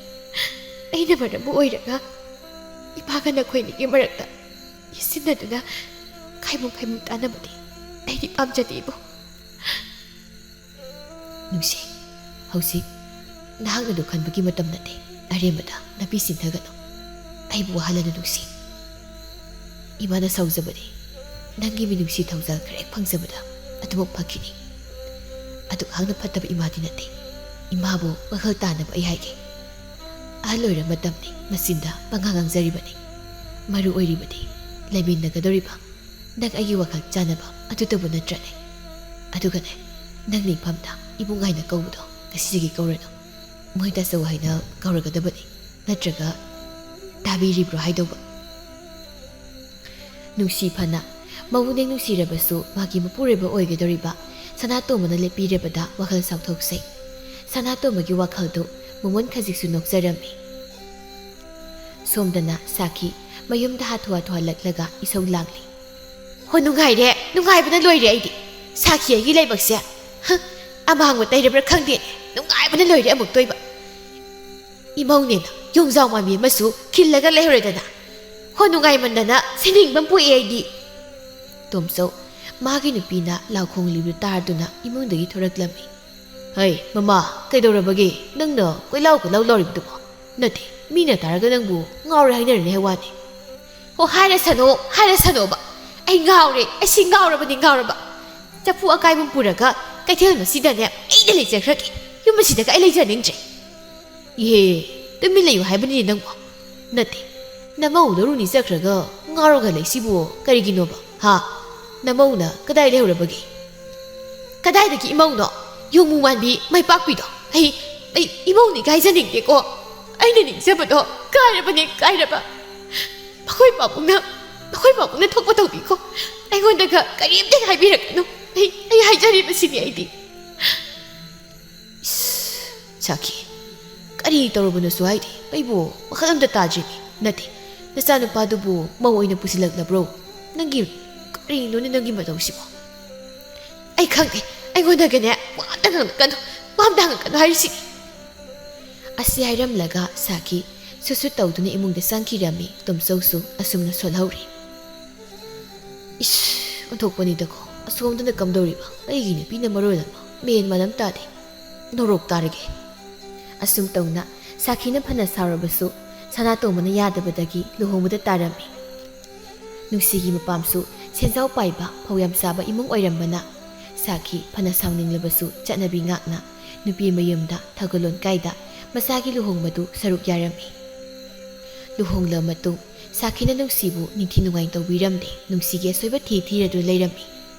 ꯑꯩꯅ ꯃꯔꯝꯕꯨ ꯑꯣꯏꯔꯒ ꯏꯄꯥꯒ ꯅꯈꯣꯏ ꯑꯅꯤꯒꯤ ꯃꯔꯛꯇ ꯌꯦꯠꯁꯤꯟꯅꯗꯨꯅ ꯈꯥꯏꯕꯨꯡ ꯈꯥꯏꯕꯨꯡ ꯇꯥꯅꯕꯗꯤ ꯑꯩꯗꯤ ꯄꯥꯝꯖꯗꯦ, ꯏꯕꯨꯡ꯫ ꯅꯨꯡꯁꯤ, ꯍꯧꯖꯤꯛ ꯅꯍꯥꯛꯅꯗꯨ ꯈꯟꯕꯒꯤ ꯃꯇꯝ ꯅꯠꯇꯦ꯫ ꯑꯔꯦꯝꯕꯗ ꯅꯥꯄꯤ ꯁꯤꯟꯊꯒꯅꯨ꯫ ꯑꯩꯕꯨ ꯋꯥꯍꯜꯂꯅꯨ, ꯅꯨꯡꯁꯤ꯫ ꯏꯃꯥꯅ ꯁꯥꯎꯖꯕꯅꯤ꯫ ꯅꯪꯒꯤ ꯃꯤꯅꯨꯡꯁꯤ ꯊꯧꯖꯥꯜ ꯈꯔ ꯍꯦꯛ ꯐꯪꯖꯕꯗ ꯑꯗꯨꯃꯛ ꯐꯈꯤꯅꯤ꯫ ꯑꯗꯨꯛ ꯍꯥꯛꯅ ꯐꯠꯇꯕ ꯏꯃꯥꯗꯤ ꯅꯠꯇꯦ꯫ ꯏꯃꯥꯕꯨ ꯋꯥꯈꯜ ꯇꯥꯅꯕ ꯑꯩ ꯍꯥꯏꯒꯦ꯫ ꯑꯍꯜ ꯑꯣꯏꯔ ꯃꯇꯝꯅꯤ, ꯃꯆꯤꯟꯗ ꯄꯉꯥꯡ ꯉꯥꯡꯖꯔꯤꯕꯅꯤ꯫ ꯃꯔꯨ ꯑꯣꯏꯔꯤꯕꯗꯤ ꯂꯩꯃꯤꯟꯅꯒꯗꯧꯔꯤꯕ ꯅꯪ ꯑꯩꯒꯤ ꯋꯥꯈꯜ ꯆꯥꯟꯅꯕ ꯑꯗꯨꯇꯕꯨ ꯅꯠꯇ꯭ꯔꯅꯦ? ꯑꯗꯨꯒꯅꯦ, ꯅꯪ ꯅꯤꯡꯐꯝꯗ ꯏꯕꯨꯡ ꯍꯥꯏꯅ ꯀꯧꯕꯗꯣ ꯉꯁꯤꯗꯒꯤ ꯀꯧꯔꯅꯨ꯫ ꯃꯣꯏ ꯇꯥꯆꯧ ꯍꯥꯏꯅ ꯀꯧꯔꯒꯗꯕꯅꯤ, ꯅꯠꯇ꯭ꯔꯒ ꯇꯥꯕꯤꯔꯤꯕ꯭ꯔꯣ ꯍꯥꯏꯗꯧꯕ꯫ ꯅꯨꯡꯁꯤ ꯐꯅ ꯃꯕꯨꯛꯅꯤꯡ ꯅꯨꯡꯁꯤꯔꯕꯁꯨ ꯃꯥꯒꯤ ꯃꯄꯨꯔꯣꯏꯕ ꯑꯣꯏꯒꯗꯧꯔꯤꯕ ꯁꯅꯥꯇꯣꯝꯕꯅ ꯂꯦꯞꯄꯤꯔꯕꯗ ꯋꯥꯈꯜ ꯆꯥꯎꯊꯣꯛꯆꯩ꯫ ꯁꯅꯥꯇꯣꯝꯕꯒꯤ ꯋꯥꯈꯜꯗꯨ ꯃꯃꯣꯟ ꯈꯖꯤꯛꯁꯨ ꯅꯣꯛꯆꯔꯝꯃꯤ꯫ ꯁꯣꯝꯗꯅ ꯁꯥꯈꯤ ꯃꯌꯨꯝꯗ ꯍꯥꯊꯨ ꯍꯥꯊꯨ ꯍꯜꯂꯛꯂꯒ ꯏꯁꯧ ꯂꯥꯡꯂꯤ꯫ "ꯍꯣ, ꯅꯨꯡꯉꯥꯏꯔꯦ, ꯅꯨꯡꯉꯥꯏꯕꯅ ꯂꯣꯏꯔꯦ ꯑꯩꯗꯤ꯫ ꯁꯥꯈꯤ ꯑꯩꯒꯤ ꯂꯥꯏꯕꯛꯁꯦ, ꯍ, ꯑꯃꯥꯡꯕ ꯇꯩꯔꯕ꯭ꯔꯥ ꯈꯪꯗꯦ, ꯅꯨꯡꯉꯥꯏꯕꯅ ꯂꯣꯏꯔꯦ ꯑꯃꯨꯛꯇꯣꯏꯕ꯫ ꯏꯃꯧꯅꯦꯅ ꯌꯣꯡꯖꯥꯎ ꯃꯥꯟꯕꯤ ꯑꯃꯁꯨ ꯈꯤꯜꯂꯒ ꯂꯩꯍꯧꯔꯦꯗꯅ꯫ ꯍꯣ, ꯅꯨꯡꯉꯥꯏꯃꯟꯗꯅ ꯁꯤꯅꯤꯡꯕ ꯄꯣꯛꯑꯦ ꯑꯩꯗꯤ꯫" ꯇꯣꯝꯆꯧ ꯃꯥꯒꯤ ꯅꯨꯄꯤꯅ ꯂꯥꯎ ꯈꯣꯡꯂꯤꯕꯗꯨ ꯇꯥꯔꯗꯨꯅ ꯏꯃꯨꯡꯗꯒꯤ ꯊꯣꯔꯛꯂꯝꯃꯤ꯫ "ꯍꯩ, ꯃꯃꯥ, ꯀꯩꯗꯧꯔꯕꯒꯦ? ꯅꯪꯅ ꯀꯣꯏꯂꯥꯎ ꯀꯣꯏꯂꯥꯎ ꯂꯥꯎꯔꯤꯕꯗꯨꯕꯣ? ꯅꯠꯇꯦ, ꯃꯤꯅ ꯇꯥꯔꯒ ꯅꯪꯕꯨ ꯉꯥꯎꯔꯦ ꯍꯥꯏꯅꯔꯅꯤ ꯍꯥꯏ ꯋꯥꯅꯤ꯫" "ꯑꯣ, ꯍꯥꯏꯔꯁꯅꯣ, ꯍꯥꯏꯔꯁꯅꯣꯕ꯫ ꯑꯩ ꯉꯥꯎꯔꯦ, ꯑꯩꯁꯤ ꯉꯥꯎꯔꯕꯅꯤ, ꯉꯥꯎꯔꯕ꯫ ꯆꯐꯨ ꯑꯀꯥꯏꯕ ꯄꯨꯔꯒ ꯀꯩꯊꯦꯜ ꯃꯁꯤꯗꯅꯦ ꯑꯩꯗ ꯂꯩꯖꯈ꯭ꯔꯒꯦ꯫ ꯌꯨꯝ ꯑꯁꯤꯗꯒ ꯑꯩ ꯂꯩꯖꯅꯤꯡꯗ꯭ꯔꯦ꯫" "ꯏꯍꯦ, ꯇꯨꯃꯤꯟ ꯂꯩꯌꯨ ꯍꯥꯏꯕꯅꯤꯅꯦ ꯅꯪꯕꯣ꯫" "ꯅꯠꯇꯦ, ꯅꯃꯧ ꯂꯧꯔꯨꯅꯤ ꯆꯠꯈ꯭ꯔꯒ ꯉꯥꯎꯔꯒ ꯂꯩꯁꯤꯕꯨ ꯀꯔꯤꯒꯤꯅꯣꯕ, ꯍꯥ? ꯅꯃꯧꯅ ꯀꯗꯥꯏ ꯂꯩꯍꯧꯔꯕꯒꯦ?" "ꯀꯗꯥꯏꯗꯒꯤ ꯏꯃꯧꯅꯣ? ꯌꯣꯡꯃꯨ ꯃꯥꯟꯕꯤ ꯃꯥꯏꯄꯥꯛꯄꯤꯗꯣ꯫ ꯑꯩ, ꯑꯩ ꯏꯃꯧꯅꯤ ꯀꯥꯏꯖꯅꯤꯡꯗꯦꯀꯣ꯫ ꯑꯩꯅ ꯅꯤꯡꯖꯕꯗꯣ ꯀꯥꯏꯔꯕꯅꯦ, ꯀꯥꯏꯔꯕ꯫ ꯃꯈꯣꯏ ꯄꯥꯕꯨꯡꯅ, ꯃꯈꯣꯏ ꯄꯥꯕꯨꯡꯅ ꯊꯣꯛꯄ ꯇꯧꯕꯤꯀꯣ꯫ ꯑꯩꯉꯣꯟꯗꯒ ꯀꯔꯤꯝꯇ ꯍꯥꯏꯕꯤꯔꯛꯀꯅꯨ꯫ ꯑꯩ, ꯑꯩ ꯍꯥꯏꯖꯔꯤꯕꯁꯤꯅꯤ ꯑꯩꯗꯤ꯫" ꯏꯁ, ꯁꯥꯈꯤ, ꯀꯔꯤ ꯇꯧꯔꯕꯅꯣꯁꯨ ꯍꯥꯏꯗꯦ꯫ ꯑꯩꯕꯨ ꯋꯥꯈꯜ ꯑꯝꯇ ꯇꯥꯗ꯭ꯔꯤꯅꯦ꯫ ꯅꯠꯇꯦ, ꯅꯆꯥꯅꯨꯄꯥꯗꯨꯕꯨ ꯃꯧ ꯑꯣꯏꯅ ꯄꯨꯁꯤꯜꯂꯛꯂꯕ꯭ꯔꯣ? ꯅꯪꯒꯤ, ꯀꯔꯤꯅꯣꯅꯦ ꯅꯪꯒꯤ ꯃꯇꯧꯁꯤꯕꯣ? "ꯑꯩ ꯈꯪꯗꯦ, ꯑꯩꯉꯣꯟꯗꯒꯅꯦ ꯋꯥ ꯑꯝꯇ ꯉꯥꯡꯂꯛꯀꯅꯨ, ꯋꯥ ꯑꯝꯇ ꯍꯪꯉꯛꯀꯅꯨ ꯍꯥꯏꯔꯤꯁꯤꯅꯤ꯫" ꯑꯁꯤ ꯍꯥꯏꯔꯝꯂꯒ ꯁꯥꯈꯤ ꯁꯨꯠ ꯁꯨꯠ ꯇꯧꯗꯨꯅ ꯏꯃꯨꯡꯗ ꯆꯪꯈꯤꯔꯝꯃꯤ꯫ ꯇꯣꯝꯆꯧꯁꯨ ꯑꯁꯨꯝꯅ ꯁꯣꯜꯍꯧꯔꯤ꯫ ꯏꯁ, ꯑꯣꯟꯊꯣꯛꯄꯅꯤꯗꯀꯣ꯫ ꯑꯁꯣꯝꯗꯅ ꯀꯝꯗꯧꯔꯤꯕ? ꯑꯩꯒꯤ ꯅꯨꯄꯤꯅ ꯃꯔꯣꯜ ꯑꯃ ꯃꯦꯟ ꯃꯥꯟ ꯑꯃ ꯇꯥꯗꯦ꯫ ꯅꯣꯔꯣꯛ ꯇꯥꯔꯒꯦ꯫ ꯑꯁꯨꯝ ꯇꯧꯅ ꯁꯥꯈꯤꯅ ꯐꯅ ꯁꯥꯎꯔꯕꯁꯨ ꯁꯅꯥꯇꯣꯝꯕꯅ ꯌꯥꯗꯕꯗꯒꯤ ꯂꯨꯍꯣꯡꯕꯗ ꯇꯥꯔꯝꯃꯤ꯫ ꯅꯨꯡꯁꯤꯒꯤ ꯃꯄꯥꯝꯁꯨ ꯁꯦꯟꯖꯥꯎ ꯄꯥꯏꯕ, ꯐꯧ ꯌꯥꯝ ꯁꯥꯕ ꯏꯃꯨꯡ ꯑꯣꯏꯔꯝꯕꯅ ꯁꯥꯈꯤ ꯐꯅ ꯁꯥꯎꯅꯤꯡꯂꯕꯁꯨ ꯆꯠꯅꯕꯤ ꯉꯥꯛꯅ ꯅꯨꯄꯤ ꯃꯌꯨꯝꯗ ꯊꯧꯒꯜꯂꯣꯟ ꯀꯥꯏꯗ ꯃꯆꯥꯒꯤ ꯂꯨꯍꯣꯡꯕꯗꯨ ꯁꯔꯨꯛ ꯌꯥꯔꯝꯃꯤ꯫ ꯂꯨꯍꯣꯡꯂꯕ ꯃꯇꯨꯡ ꯁꯥꯈꯤꯅ ꯅꯨꯡꯁꯤꯕꯨ ꯅꯤꯡꯊꯤ ꯅꯨꯡꯉꯥꯏꯅ ꯇꯧꯕꯤꯔꯝꯗꯦ꯫ ꯅꯨꯡꯁꯤꯒꯤ ꯑꯁꯣꯏꯕ ꯊꯤ ꯊꯤꯔꯗꯨꯅ ꯂꯩꯔꯝꯃꯤ꯫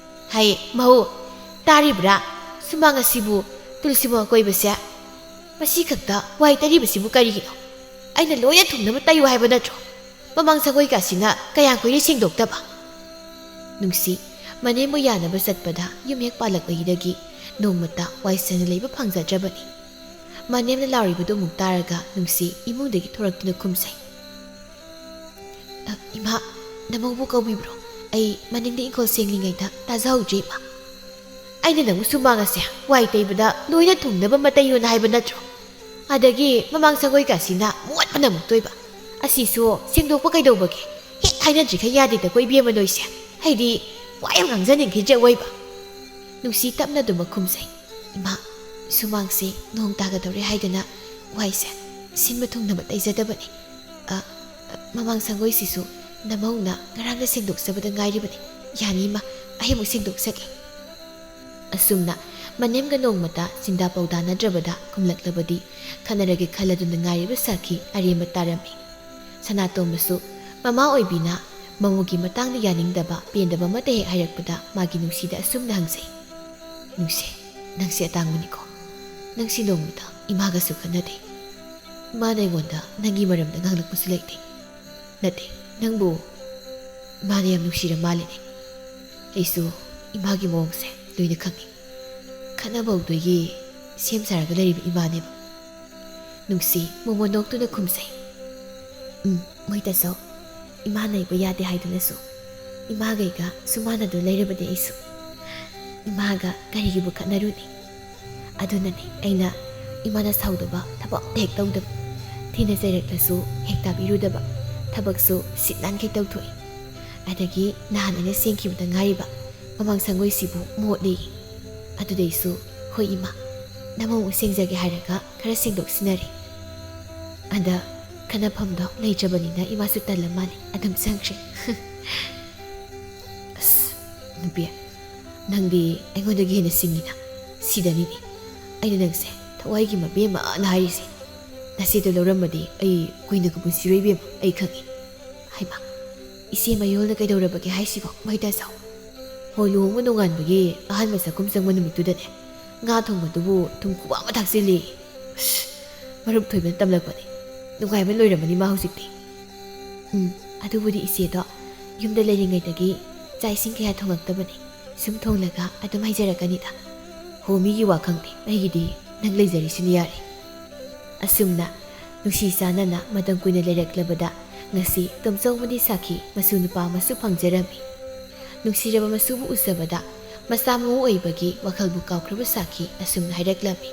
"ꯍꯩ, ꯃꯍꯨ, ꯇꯥꯔꯤꯕ꯭ꯔꯥ? ꯁꯨꯃꯥꯡ ꯑꯁꯤꯕꯨ ꯇꯨꯜꯁꯤꯕꯣꯡ ꯑꯀꯣꯏꯕꯁꯦ? ꯃꯁꯤ ꯈꯛꯇ ꯋꯥꯏ ꯇꯩꯔꯤꯕꯁꯤꯕꯨ ꯀꯔꯤꯒꯤꯅꯣ? ꯑꯩꯅ ꯂꯣꯏꯅ ꯊꯨꯡꯅꯕ ꯇꯩꯌꯨ ꯍꯥꯏꯕ ꯅꯠꯇ꯭ꯔꯣ? ꯃꯃꯥꯡ ꯁꯪꯒꯣꯏ ꯀꯥꯁꯤꯅ ꯀꯌꯥꯝ ꯀꯨꯏꯔꯦ ꯁꯦꯡꯗꯣꯛꯇꯕ?" ꯅꯨꯡꯁꯤ ꯃꯅꯦꯝꯕꯨ ꯌꯥꯅꯕ ꯆꯠꯄꯗ ꯌꯨꯝ ꯍꯦꯛ ꯄꯥꯜꯂꯛꯄꯒꯤꯗꯒꯤ ꯅꯣꯡꯃꯇ ꯋꯥꯏ ꯁꯪꯅ ꯂꯩꯕ ꯐꯪꯖꯗ꯭ꯔꯕꯅꯤ꯫ ꯃꯅꯦꯝꯅ ꯂꯥꯎꯔꯤꯕꯗꯨ ꯑꯃꯨꯛ ꯇꯥꯔꯒ ꯅꯨꯡꯁꯤ ꯏꯃꯨꯡꯗꯒꯤ ꯊꯣꯔꯛꯇꯨꯅ ꯈꯨꯝꯖꯩ꯫ "ꯑ, ꯏꯃꯥ, ꯅꯃꯧꯕꯨ ꯀꯧꯕꯤꯕ꯭ꯔꯣ? ꯑꯩ ꯃꯅꯤꯡꯗ ꯏꯪꯈꯣꯜ ꯁꯦꯡꯂꯤꯉꯩꯗ ꯇꯥꯖꯍꯧꯗ꯭ꯔꯦ, ꯏꯃꯥ꯫ ꯑꯩꯅ ꯅꯪꯕꯨ ꯁꯨꯃꯥꯡ ꯑꯁꯦ ꯋꯥꯏ ꯇꯩꯕꯗ ꯂꯣꯏꯅ ꯊꯨꯡꯅꯕ ꯃꯇꯩꯌꯣꯅ ꯍꯥꯏꯕ ꯅꯠꯇ꯭ꯔꯣ? ꯑꯗꯒꯤ ꯃꯃꯥꯡ ꯁꯪꯒꯣꯏ ꯀꯥꯁꯤꯅ ꯃꯣꯠꯄꯅ ꯑꯃꯨꯛꯇꯣꯏꯕ꯫ ꯑꯁꯤꯁꯨ ꯁꯦꯡꯗꯣꯛꯄ ꯀꯩꯗꯧꯕꯒꯦ? ꯍꯦꯛ ꯍꯥꯏꯅꯗ꯭ꯔꯤꯈꯩ ꯌꯥꯗꯦꯗꯀꯣ, ꯏꯕꯦꯝꯃ ꯅꯣꯏꯁꯦ꯫ ꯑꯩꯗꯤ ꯋꯥ ꯌꯥꯝ ꯉꯥꯡꯖꯅꯤꯡꯈꯤꯗ꯭ꯔꯦ ꯑꯣꯏꯕ꯫" ꯅꯨꯡꯁꯤ ꯇꯞꯅ ꯑꯗꯨꯃꯛ ꯈꯨꯝꯖꯩ꯫ "ꯏꯃꯥ, ꯁꯨꯃꯥꯡꯁꯦ ꯅꯣꯡ ꯇꯥꯒꯗꯧꯔꯦ ꯍꯥꯏꯗꯅ ꯋꯥꯏꯁꯦ ꯁꯤꯟꯕ ꯊꯨꯡꯅꯕ ꯇꯩꯖꯗꯕꯅꯤ꯫ ꯑ, ꯑ, ꯃꯃꯥꯡ ꯁꯪꯒꯣꯏꯁꯤꯁꯨ ꯅꯃꯧꯅ ꯉꯔꯥꯡꯗ ꯁꯦꯡꯗꯣꯛꯆꯕꯗ ꯉꯥꯏꯔꯤꯕꯅꯤ꯫ ꯌꯥꯅꯤ, ꯏꯃꯥ, ꯑꯩ ꯑꯃꯨꯛ ꯁꯦꯡꯗꯣꯛꯆꯒꯦ꯫" ꯑꯁꯨꯝꯅ ꯃꯅꯦꯝꯒ ꯅꯣꯡꯃꯇ ꯆꯤꯟꯗꯥ ꯄꯥꯎꯗꯥꯅꯗ꯭ꯔꯕꯗ ꯈꯨꯝꯂꯛꯂꯕꯗꯤ ꯈꯠꯅꯔꯒꯦ ꯈꯜꯂꯗꯨꯅ ꯉꯥꯏꯔꯤꯕ ꯁꯥꯈꯤ ꯑꯔꯦꯝꯕ ꯇꯥꯔꯝꯃꯤ꯫ ꯁꯅꯥꯇꯣꯝꯕꯁꯨ ꯃꯃꯥ ꯑꯣꯏꯕꯤꯅ ꯃꯃꯧꯒꯤ ꯃꯇꯥꯡꯗ ꯌꯥꯅꯤꯡꯗꯕ, ꯄꯦꯟꯗꯕ ꯑꯃꯠꯇ ꯍꯦꯛ ꯍꯥꯏꯔꯛꯄꯗ ꯃꯥꯒꯤ ꯅꯨꯡꯁꯤꯗ ꯑꯁꯨꯝꯅ ꯍꯪꯖꯩ꯫ "ꯅꯨꯡꯁꯤ, ꯅꯪꯁꯦ ꯑꯇꯥꯡꯕꯅꯤꯀꯣ꯫ ꯅꯪꯁꯤ ꯅꯣꯡꯃꯇ ꯏꯃꯥꯒꯁꯨ ꯈꯠꯅꯗꯦ꯫ ꯏꯃꯥꯅ ꯑꯩꯉꯣꯟꯗ ꯅꯪꯒꯤ ꯃꯔꯝꯗ ꯉꯥꯡꯂꯛꯄꯁꯨ ꯂꯩꯇꯦ꯫ ꯅꯠꯇꯦ, ꯅꯪꯕꯨ ꯏꯃꯥꯅ ꯌꯥꯝ ꯅꯨꯡꯁꯤꯔ ꯃꯥꯜꯂꯤꯅꯦ꯫" ꯑꯩꯁꯨ ꯏꯃꯥꯒꯤ ꯃꯑꯣꯡꯁꯦ ꯂꯣꯏꯅ ꯈꯪꯉꯤ꯫ ꯈꯠꯅꯕ ꯍꯧꯗꯣꯏꯒꯤ ꯁꯦꯝ ꯁꯥꯔꯒ ꯂꯩꯔꯤꯕ ꯏꯃꯥꯅꯦꯕ꯫ ꯅꯨꯡꯁꯤ ꯃꯣꯃꯣꯟ ꯅꯣꯛꯇꯨꯅ ꯈꯨꯝꯖꯩ꯫ "ꯎꯝ, ꯃꯣꯏꯗꯁꯨ ꯏꯃꯥ ꯂꯩꯕ ꯌꯥꯗꯦ ꯍꯥꯏꯗꯨꯅꯁꯨ ꯏꯃꯥꯒꯩꯒ ꯁꯨꯃꯥꯟꯅꯗꯨꯅ ꯂꯩꯔꯕꯅꯤ ꯑꯩꯁꯨ꯫ ꯏꯃꯥꯒ ꯀꯔꯤꯒꯤꯕꯨ ꯈꯠꯅꯔꯨꯅꯤ? ꯑꯗꯨꯅꯅꯤ ꯑꯩꯅ ꯏꯃꯥꯅ ꯁꯥꯎꯗꯕ ꯊꯕꯛ ꯑꯝꯇ ꯍꯦꯛ ꯇꯧꯗꯕ, ꯊꯤꯅ ꯆꯩꯔꯛꯂꯁꯨ ꯍꯦꯛ ꯇꯥꯕꯤꯔꯨꯗꯕ, ꯊꯕꯛꯁꯨ ꯁꯤꯠ ꯅꯥꯟꯈꯩ ꯇꯧꯊꯣꯛꯏ꯫ ꯑꯗꯒꯤ ꯅꯍꯥꯟ ꯑꯩꯅ ꯁꯦꯡꯈꯤꯕꯗ ꯉꯥꯏꯔꯤꯕ ꯃꯃꯥꯡ ꯁꯪꯒꯣꯏꯁꯤꯕꯨ ꯃꯣꯠꯂꯤ꯫ ꯑꯗꯨꯗꯩꯁꯨ, "ꯍꯣꯏ ꯏꯃꯥ, ꯅꯃꯧ ꯑꯃꯨꯛ ꯁꯦꯡꯖꯒꯦ" ꯍꯥꯏꯔꯒ ꯈꯔ ꯁꯦꯡꯗꯣꯛꯁꯤꯟꯅꯔꯦ꯫ ꯑꯗ ꯈꯠꯅꯐꯝꯗꯣ ꯂꯩꯇ꯭ꯔꯕꯅꯤꯅ ꯏꯃꯥꯁꯨ ꯇꯜꯂ ꯃꯥꯜꯂꯦ, ꯑꯗꯨꯝ ꯆꯪꯈ꯭ꯔꯦ꯫ ꯑꯁ, ꯅꯨꯄꯤ, ꯅꯪꯗꯤ ꯑꯩꯉꯣꯟꯗꯒꯤ ꯍꯦꯟꯅ ꯁꯤꯡꯉꯤꯅ꯫ ꯁꯤꯗꯅꯤꯅꯦ ꯑꯩꯅ ꯅꯪꯁꯦ ꯊꯋꯥꯏꯒꯤ ꯃꯕꯦꯝꯃꯅ ꯍꯥꯏꯔꯤꯁꯦ꯫ ꯅꯆꯦꯗꯣ ꯂꯧꯔꯝꯃꯗꯤ ꯑꯩ ꯀꯨꯏꯅꯒ ꯄꯨꯟꯁꯤꯔꯣꯏ ꯏꯕꯦꯝꯃ, ꯑꯩ ꯈꯪꯉꯤ꯫ ꯍꯩꯃꯥ, ꯏꯆꯦ ꯃꯌꯣꯜꯅ ꯀꯩꯗꯧꯔꯕꯒꯦ ꯍꯥꯏꯁꯤꯕꯣ? ꯃꯣꯏ ꯇꯥꯆꯧ, ꯍꯣꯏ, ꯂꯨꯍꯣꯡꯕ ꯅꯣꯡꯉꯥꯟꯕꯒꯤ ꯑꯍꯥꯟꯕ ꯆꯥꯛꯈꯨꯝ ꯆꯪꯕ ꯅꯨꯃꯤꯠꯇꯨꯗꯅꯦ, ꯉꯥ ꯊꯣꯡꯕꯗꯨꯕꯨ ꯊꯨꯝ ꯈꯨꯕꯥ ꯑꯃ ꯊꯥꯛꯆꯤꯜꯂꯤ꯫ ꯑꯁ, ꯃꯔꯨꯞ ꯊꯣꯏꯕꯅ ꯇꯝꯂꯛꯄꯅꯤ꯫ ꯅꯨꯡꯉꯥꯏꯕ ꯂꯣꯏꯔꯝꯃꯅꯤ ꯃꯥ ꯍꯧꯖꯤꯛꯇꯤ꯫ ꯎꯝ, ꯑꯗꯨꯕꯨꯗꯤ ꯏꯆꯦꯗꯣ ꯌꯨꯝꯗ ꯂꯩꯔꯤꯉꯩꯗꯒꯤ ꯆꯥꯛ ꯏꯁꯤꯡ ꯀꯌꯥ ꯊꯣꯡꯉꯛꯇꯕꯅꯤ꯫ ꯁꯨꯝ ꯊꯣꯡꯂꯒ ꯑꯗꯨꯝ ꯍꯩꯖꯔꯛꯀꯅꯤꯗ꯫ ꯍꯣ, ꯃꯤꯒꯤ ꯋꯥ ꯈꯪꯗꯦ, ꯑꯩꯒꯤꯗꯤ ꯅꯪ ꯂꯩꯖꯔꯤꯁꯤꯅ ꯌꯥꯔꯦ꯫ ꯑꯁꯨꯝꯅ ꯅꯨꯡꯁꯤ ꯆꯥꯟꯅꯅ ꯃꯇꯝ ꯀꯨꯏꯅ ꯂꯩꯔꯛꯂꯕꯗ ꯉꯁꯤ ꯇꯣꯝꯆꯧ ꯑꯃꯗꯤ ꯁꯥꯈꯤ ꯃꯁꯨ ꯅꯨꯄꯥ ꯑꯃꯁꯨ ꯐꯪꯖꯔꯝꯃꯤ꯫ ꯅꯨꯡꯁꯤꯔꯕ ꯃꯁꯨꯕꯨ ꯎꯖꯕꯗ ꯃꯆꯥ ꯃꯎ ꯑꯣꯏꯕꯒꯤ ꯋꯥꯈꯜꯕꯨ ꯀꯥꯎꯈ꯭ꯔꯕ ꯁꯥꯈꯤ ꯑꯁꯨꯝꯅ ꯍꯥꯏꯔꯛꯂꯝꯃꯤ,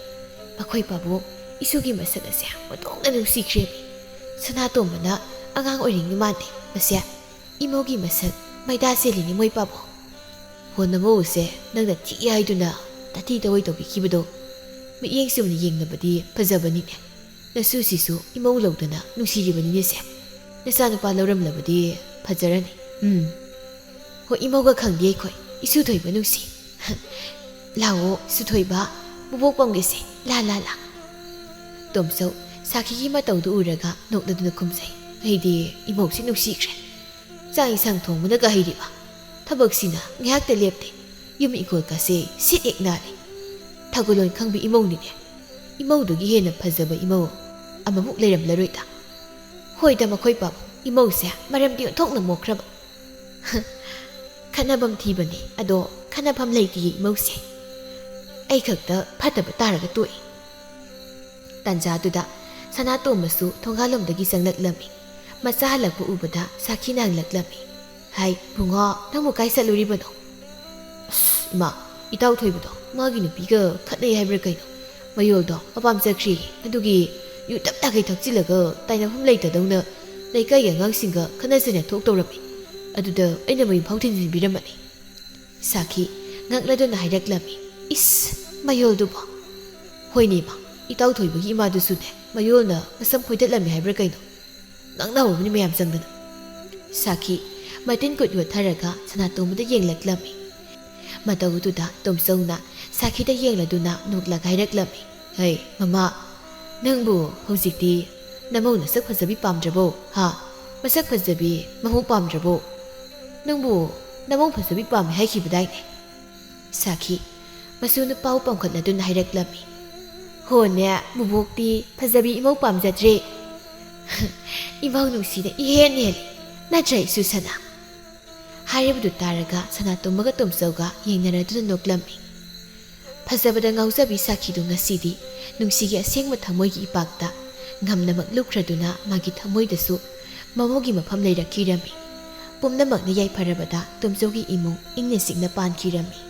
"ꯑꯩꯈꯣꯏ ꯄꯥꯕꯨꯡ, ꯏꯁꯨꯒꯤ ꯃꯁꯛ ꯑꯁꯦ ꯑꯣꯟꯊꯣꯛꯅ ꯅꯨꯡꯁꯤꯈ꯭ꯔꯦꯃꯤ꯫ ꯁꯅꯥꯇꯣꯝꯕꯅ ꯑꯉꯥꯡ ꯑꯣꯏꯔꯤꯉꯩ ꯃꯥꯟꯗꯦ ꯃꯁꯦ꯫ ꯏꯃꯧꯒꯤ ꯃꯁꯛ ꯃꯩꯗꯥ ꯆꯦꯜꯂꯤꯅꯦ ꯃꯣꯏ ꯄꯥꯕꯨꯡ꯫ ꯍꯣ, ꯅꯃꯧꯁꯦ ꯅꯪꯅ ꯊꯤ ꯍꯥꯏꯗꯨꯅ ꯇꯥꯊꯤ ꯇꯑꯣꯏ ꯇꯧꯕꯤꯈꯤꯕꯗꯣ ꯃꯤꯠꯌꯦꯡ ꯆꯨꯝꯅ ꯌꯦꯡꯂꯕꯗꯤ ꯐꯖꯕꯅꯤꯅꯦ꯫ ꯅꯁꯨꯁꯤꯁꯨ ꯏꯃꯧ ꯂꯧꯗꯅ ꯅꯨꯡꯁꯤꯔꯤꯕꯅꯤꯅꯦꯁꯦ꯫ ꯅꯆꯥꯅꯨꯄꯥ ꯂꯧꯔꯝꯂꯕꯗꯤ ꯐꯖꯔꯅꯤ꯫ ꯎꯝ꯫ ꯍꯣꯏ, ꯏꯃꯧꯒ ꯈꯪꯗꯦ ꯑꯩꯈꯣꯏ, ꯏꯁꯨ ꯊꯣꯏꯕ ꯅꯨꯡꯁꯤ꯫ ꯂꯥꯛꯑꯣ, ꯁꯨꯊꯣꯏꯕ, ꯕꯨꯕꯣꯛ ꯄꯝꯒꯦꯁꯦ꯫ ꯂꯥ, ꯂꯥ, ꯂꯥ꯫" ꯇꯣꯝꯆꯧ ꯁꯥꯈꯤꯒꯤ ꯃꯇꯧꯗꯨ ꯎꯔꯒ ꯅꯣꯛꯂꯗꯨꯅ ꯈꯨꯝꯖꯩ, "ꯑꯩꯗꯤ ꯏꯃꯧꯁꯤ ꯅꯨꯡꯁꯤꯈ꯭ꯔꯦ꯫ ꯆꯥꯛ ꯏꯟꯁꯥꯡ ꯊꯣꯡꯕꯅꯒ ꯍꯩꯔꯤꯕ꯫ ꯊꯕꯛꯁꯤꯅ ꯉꯥꯏꯍꯥꯛꯇ ꯂꯦꯞꯇꯦ꯫ ꯌꯨꯝ ꯏꯪꯈꯣꯜꯀꯁꯦ ꯁꯤꯠ ꯍꯦꯛ ꯅꯥꯜꯂꯤ꯫ ꯊꯧꯒꯜꯂꯣꯟ ꯈꯪꯕꯤ ꯏꯃꯧꯅꯤꯅꯦ꯫ ꯏꯃꯧꯗꯨꯒꯤ ꯍꯦꯟꯅ ꯐꯖꯕ ꯏꯃꯧ ꯑꯃꯃꯨꯛ ꯂꯩꯔꯝꯂꯔꯣꯏꯗ꯫ ꯍꯣꯏꯗ, ꯃꯈꯣꯏ ꯄꯥꯕꯨꯡ, ꯏꯃꯧꯁꯦ ꯃꯔꯝꯗꯤ ꯑꯣꯟꯊꯣꯛꯅ ꯃꯣꯛꯈ꯭ꯔꯕ꯫" "ꯈꯠꯅꯐꯝ ꯊꯤꯕꯅꯤ, ꯑꯗꯣ ꯈꯠꯅꯐꯝ ꯂꯩꯇꯤꯌꯦ ꯏꯃꯧꯁꯦ꯫ ꯑꯩ ꯈꯛꯇ ꯐꯠꯇꯕ ꯇꯥꯔꯒ ꯇꯣꯛꯏ꯫" ꯇꯥꯟꯖꯥꯗꯨꯗ ꯁꯅꯥꯇꯣꯝꯕꯁꯨ ꯊꯣꯡꯒꯥꯜꯂꯣꯝꯗꯒꯤ ꯆꯪꯂꯛꯂꯝꯃꯤ꯫ ꯃꯆꯥ ꯍꯜꯂꯛꯄ ꯎꯕꯗ ꯁꯥꯈꯤꯅ ꯍꯪꯂꯛꯂꯝꯃꯤ, "ꯍꯥꯏ, ꯕꯨꯡꯉꯣ, ꯅꯪꯕꯨ ꯀꯥꯏ ꯆꯠꯂꯨꯔꯤꯕꯅꯣ?" "ꯑꯁ, ꯏꯃꯥ, ꯏꯇꯥꯎ ꯊꯣꯏꯕꯗꯣ ꯃꯥꯒꯤ ꯅꯨꯄꯤꯒ ꯈꯠꯅꯩ ꯍꯥꯏꯕ꯭ꯔꯥ ꯀꯩꯅꯣ? ꯃꯌꯣꯜꯗꯣ ꯃꯄꯥꯝ ꯆꯠꯈ꯭ꯔꯤ꯫ ꯑꯗꯨꯒꯤ ꯌꯨ ꯇꯞ ꯇꯥꯈꯩ ꯊꯛꯆꯤꯜꯂꯒ ꯇꯥꯏꯅꯐꯝ ꯂꯩꯇꯗꯧꯅ ꯂꯩꯀꯥꯏꯒꯤ ꯑꯉꯥꯡꯁꯤꯡꯒ ꯈꯠꯅ ꯆꯩꯅ ꯊꯣꯛ ꯇꯧꯔꯝꯃꯤ꯫ ꯑꯗꯨꯗ ꯑꯩꯅ ꯃꯌꯨꯝ ꯐꯥꯎ ꯊꯤꯟꯖꯤꯟꯕꯤꯔꯝꯕꯅꯤ꯫" ꯁꯥꯈꯤ ꯉꯛꯂꯗꯨꯅ ꯍꯥꯏꯔꯛꯂꯝꯃꯤ, "ꯏꯁ, ꯃꯌꯣꯜꯗꯨꯕꯣ?" "ꯍꯣꯏꯅꯦ ꯏꯃꯥ, ꯏꯇꯥꯎ ꯊꯣꯏꯕꯒꯤ ꯏꯃꯥꯗꯨꯁꯨꯅꯦ ꯃꯌꯣꯜꯅ ꯃꯁꯝ ꯐꯣꯏꯗꯠꯂꯝꯃꯤ ꯍꯥꯏꯕ꯭ꯔꯥ ꯀꯩꯅꯣ? ꯉꯥꯡꯅꯍꯧꯕꯅꯤ ꯃꯌꯥꯝ ꯆꯪꯗꯅ꯫" ꯁꯥꯈꯤ ꯃꯇꯤꯟ ꯀꯨꯠ ꯌꯣꯠꯊꯔꯒ ꯁꯅꯥꯇꯣꯝꯕꯗ ꯌꯦꯡꯂꯛꯂꯝꯃꯤ꯫ ꯃꯇꯧꯗꯨꯗ ꯇꯣꯝꯆꯧꯅ ꯁꯥꯈꯤꯗ ꯌꯦꯡꯂꯗꯨꯅ ꯅꯣꯛꯂꯒ ꯍꯥꯏꯔꯛꯂꯝꯃꯤ, "ꯍꯩ ꯃꯃꯥ, ꯅꯪꯕꯨ ꯍꯧꯖꯤꯛꯇꯤ ꯅꯃꯧ ꯅꯁꯛ ꯐꯖꯕꯤ ꯄꯥꯝꯗ꯭ꯔꯕꯣ? ꯍꯥ? ꯃꯁꯛ ꯐꯖꯕꯤ ꯃꯃꯧ ꯄꯥꯝꯗ꯭ꯔꯕꯣ? ꯅꯪꯕꯨ ꯅꯃꯧ ꯐꯖꯕꯤ ꯄꯥꯝꯃꯤ ꯍꯥꯏꯈꯤꯕꯗꯥꯏꯅꯦ?" ꯁꯥꯈꯤ ꯃꯁꯨ ꯅꯨꯄꯥ ꯄꯥꯝꯈꯠꯂꯗꯨꯅ ꯍꯥꯏꯔꯛꯂꯝꯃꯤ, "ꯍꯣꯅꯦ, ꯕꯨꯕꯣꯛꯇꯤ ꯐꯖꯕꯤ ꯏꯃꯧ ꯄꯥꯝꯖꯗ꯭ꯔꯦ꯫ ꯏꯃꯧ ꯅꯨꯡꯁꯤꯅ ꯏꯍꯦꯟ ꯍꯦꯜꯂꯤ, ꯅꯠꯇ꯭ꯔ ꯏꯁꯨ ꯁꯅꯥ?" ꯍꯥꯏꯔꯤꯕꯗꯨ ꯇꯥꯔꯒ ꯁꯅꯥꯇꯣꯝꯕꯒ ꯇꯣꯝꯆꯧꯒ ꯌꯦꯡꯅꯔꯗꯨꯅ ꯅꯣꯛꯂꯝꯃꯤ꯫ ꯐꯖꯕꯗ ꯉꯥꯎꯖꯕꯤ ꯁꯥꯈꯤꯗꯨ ꯉꯁꯤꯗꯤ ꯅꯨꯡꯁꯤꯒꯤ ꯑꯁꯦꯡꯕ ꯊꯃꯣꯏꯒꯤ ꯏꯄꯥꯛꯇ ꯉꯝꯅꯃꯛ ꯂꯨꯞꯈ꯭ꯔꯗꯨꯅ ꯃꯥꯒꯤ ꯊꯃꯣꯏꯗꯁꯨ ꯃꯃꯧꯒꯤ ꯃꯐꯝ ꯂꯩꯔꯛꯈꯤꯔꯝꯃꯤ꯫ ꯄꯨꯝꯅꯃꯛꯅ ꯌꯥꯏꯐꯔꯕꯗ ꯇꯣꯝꯆꯧꯒꯤ ꯏꯃꯨꯡ ꯏꯪꯅ ꯆꯤꯛꯅ ꯄꯥꯟꯈꯤꯔꯝꯃꯤ꯫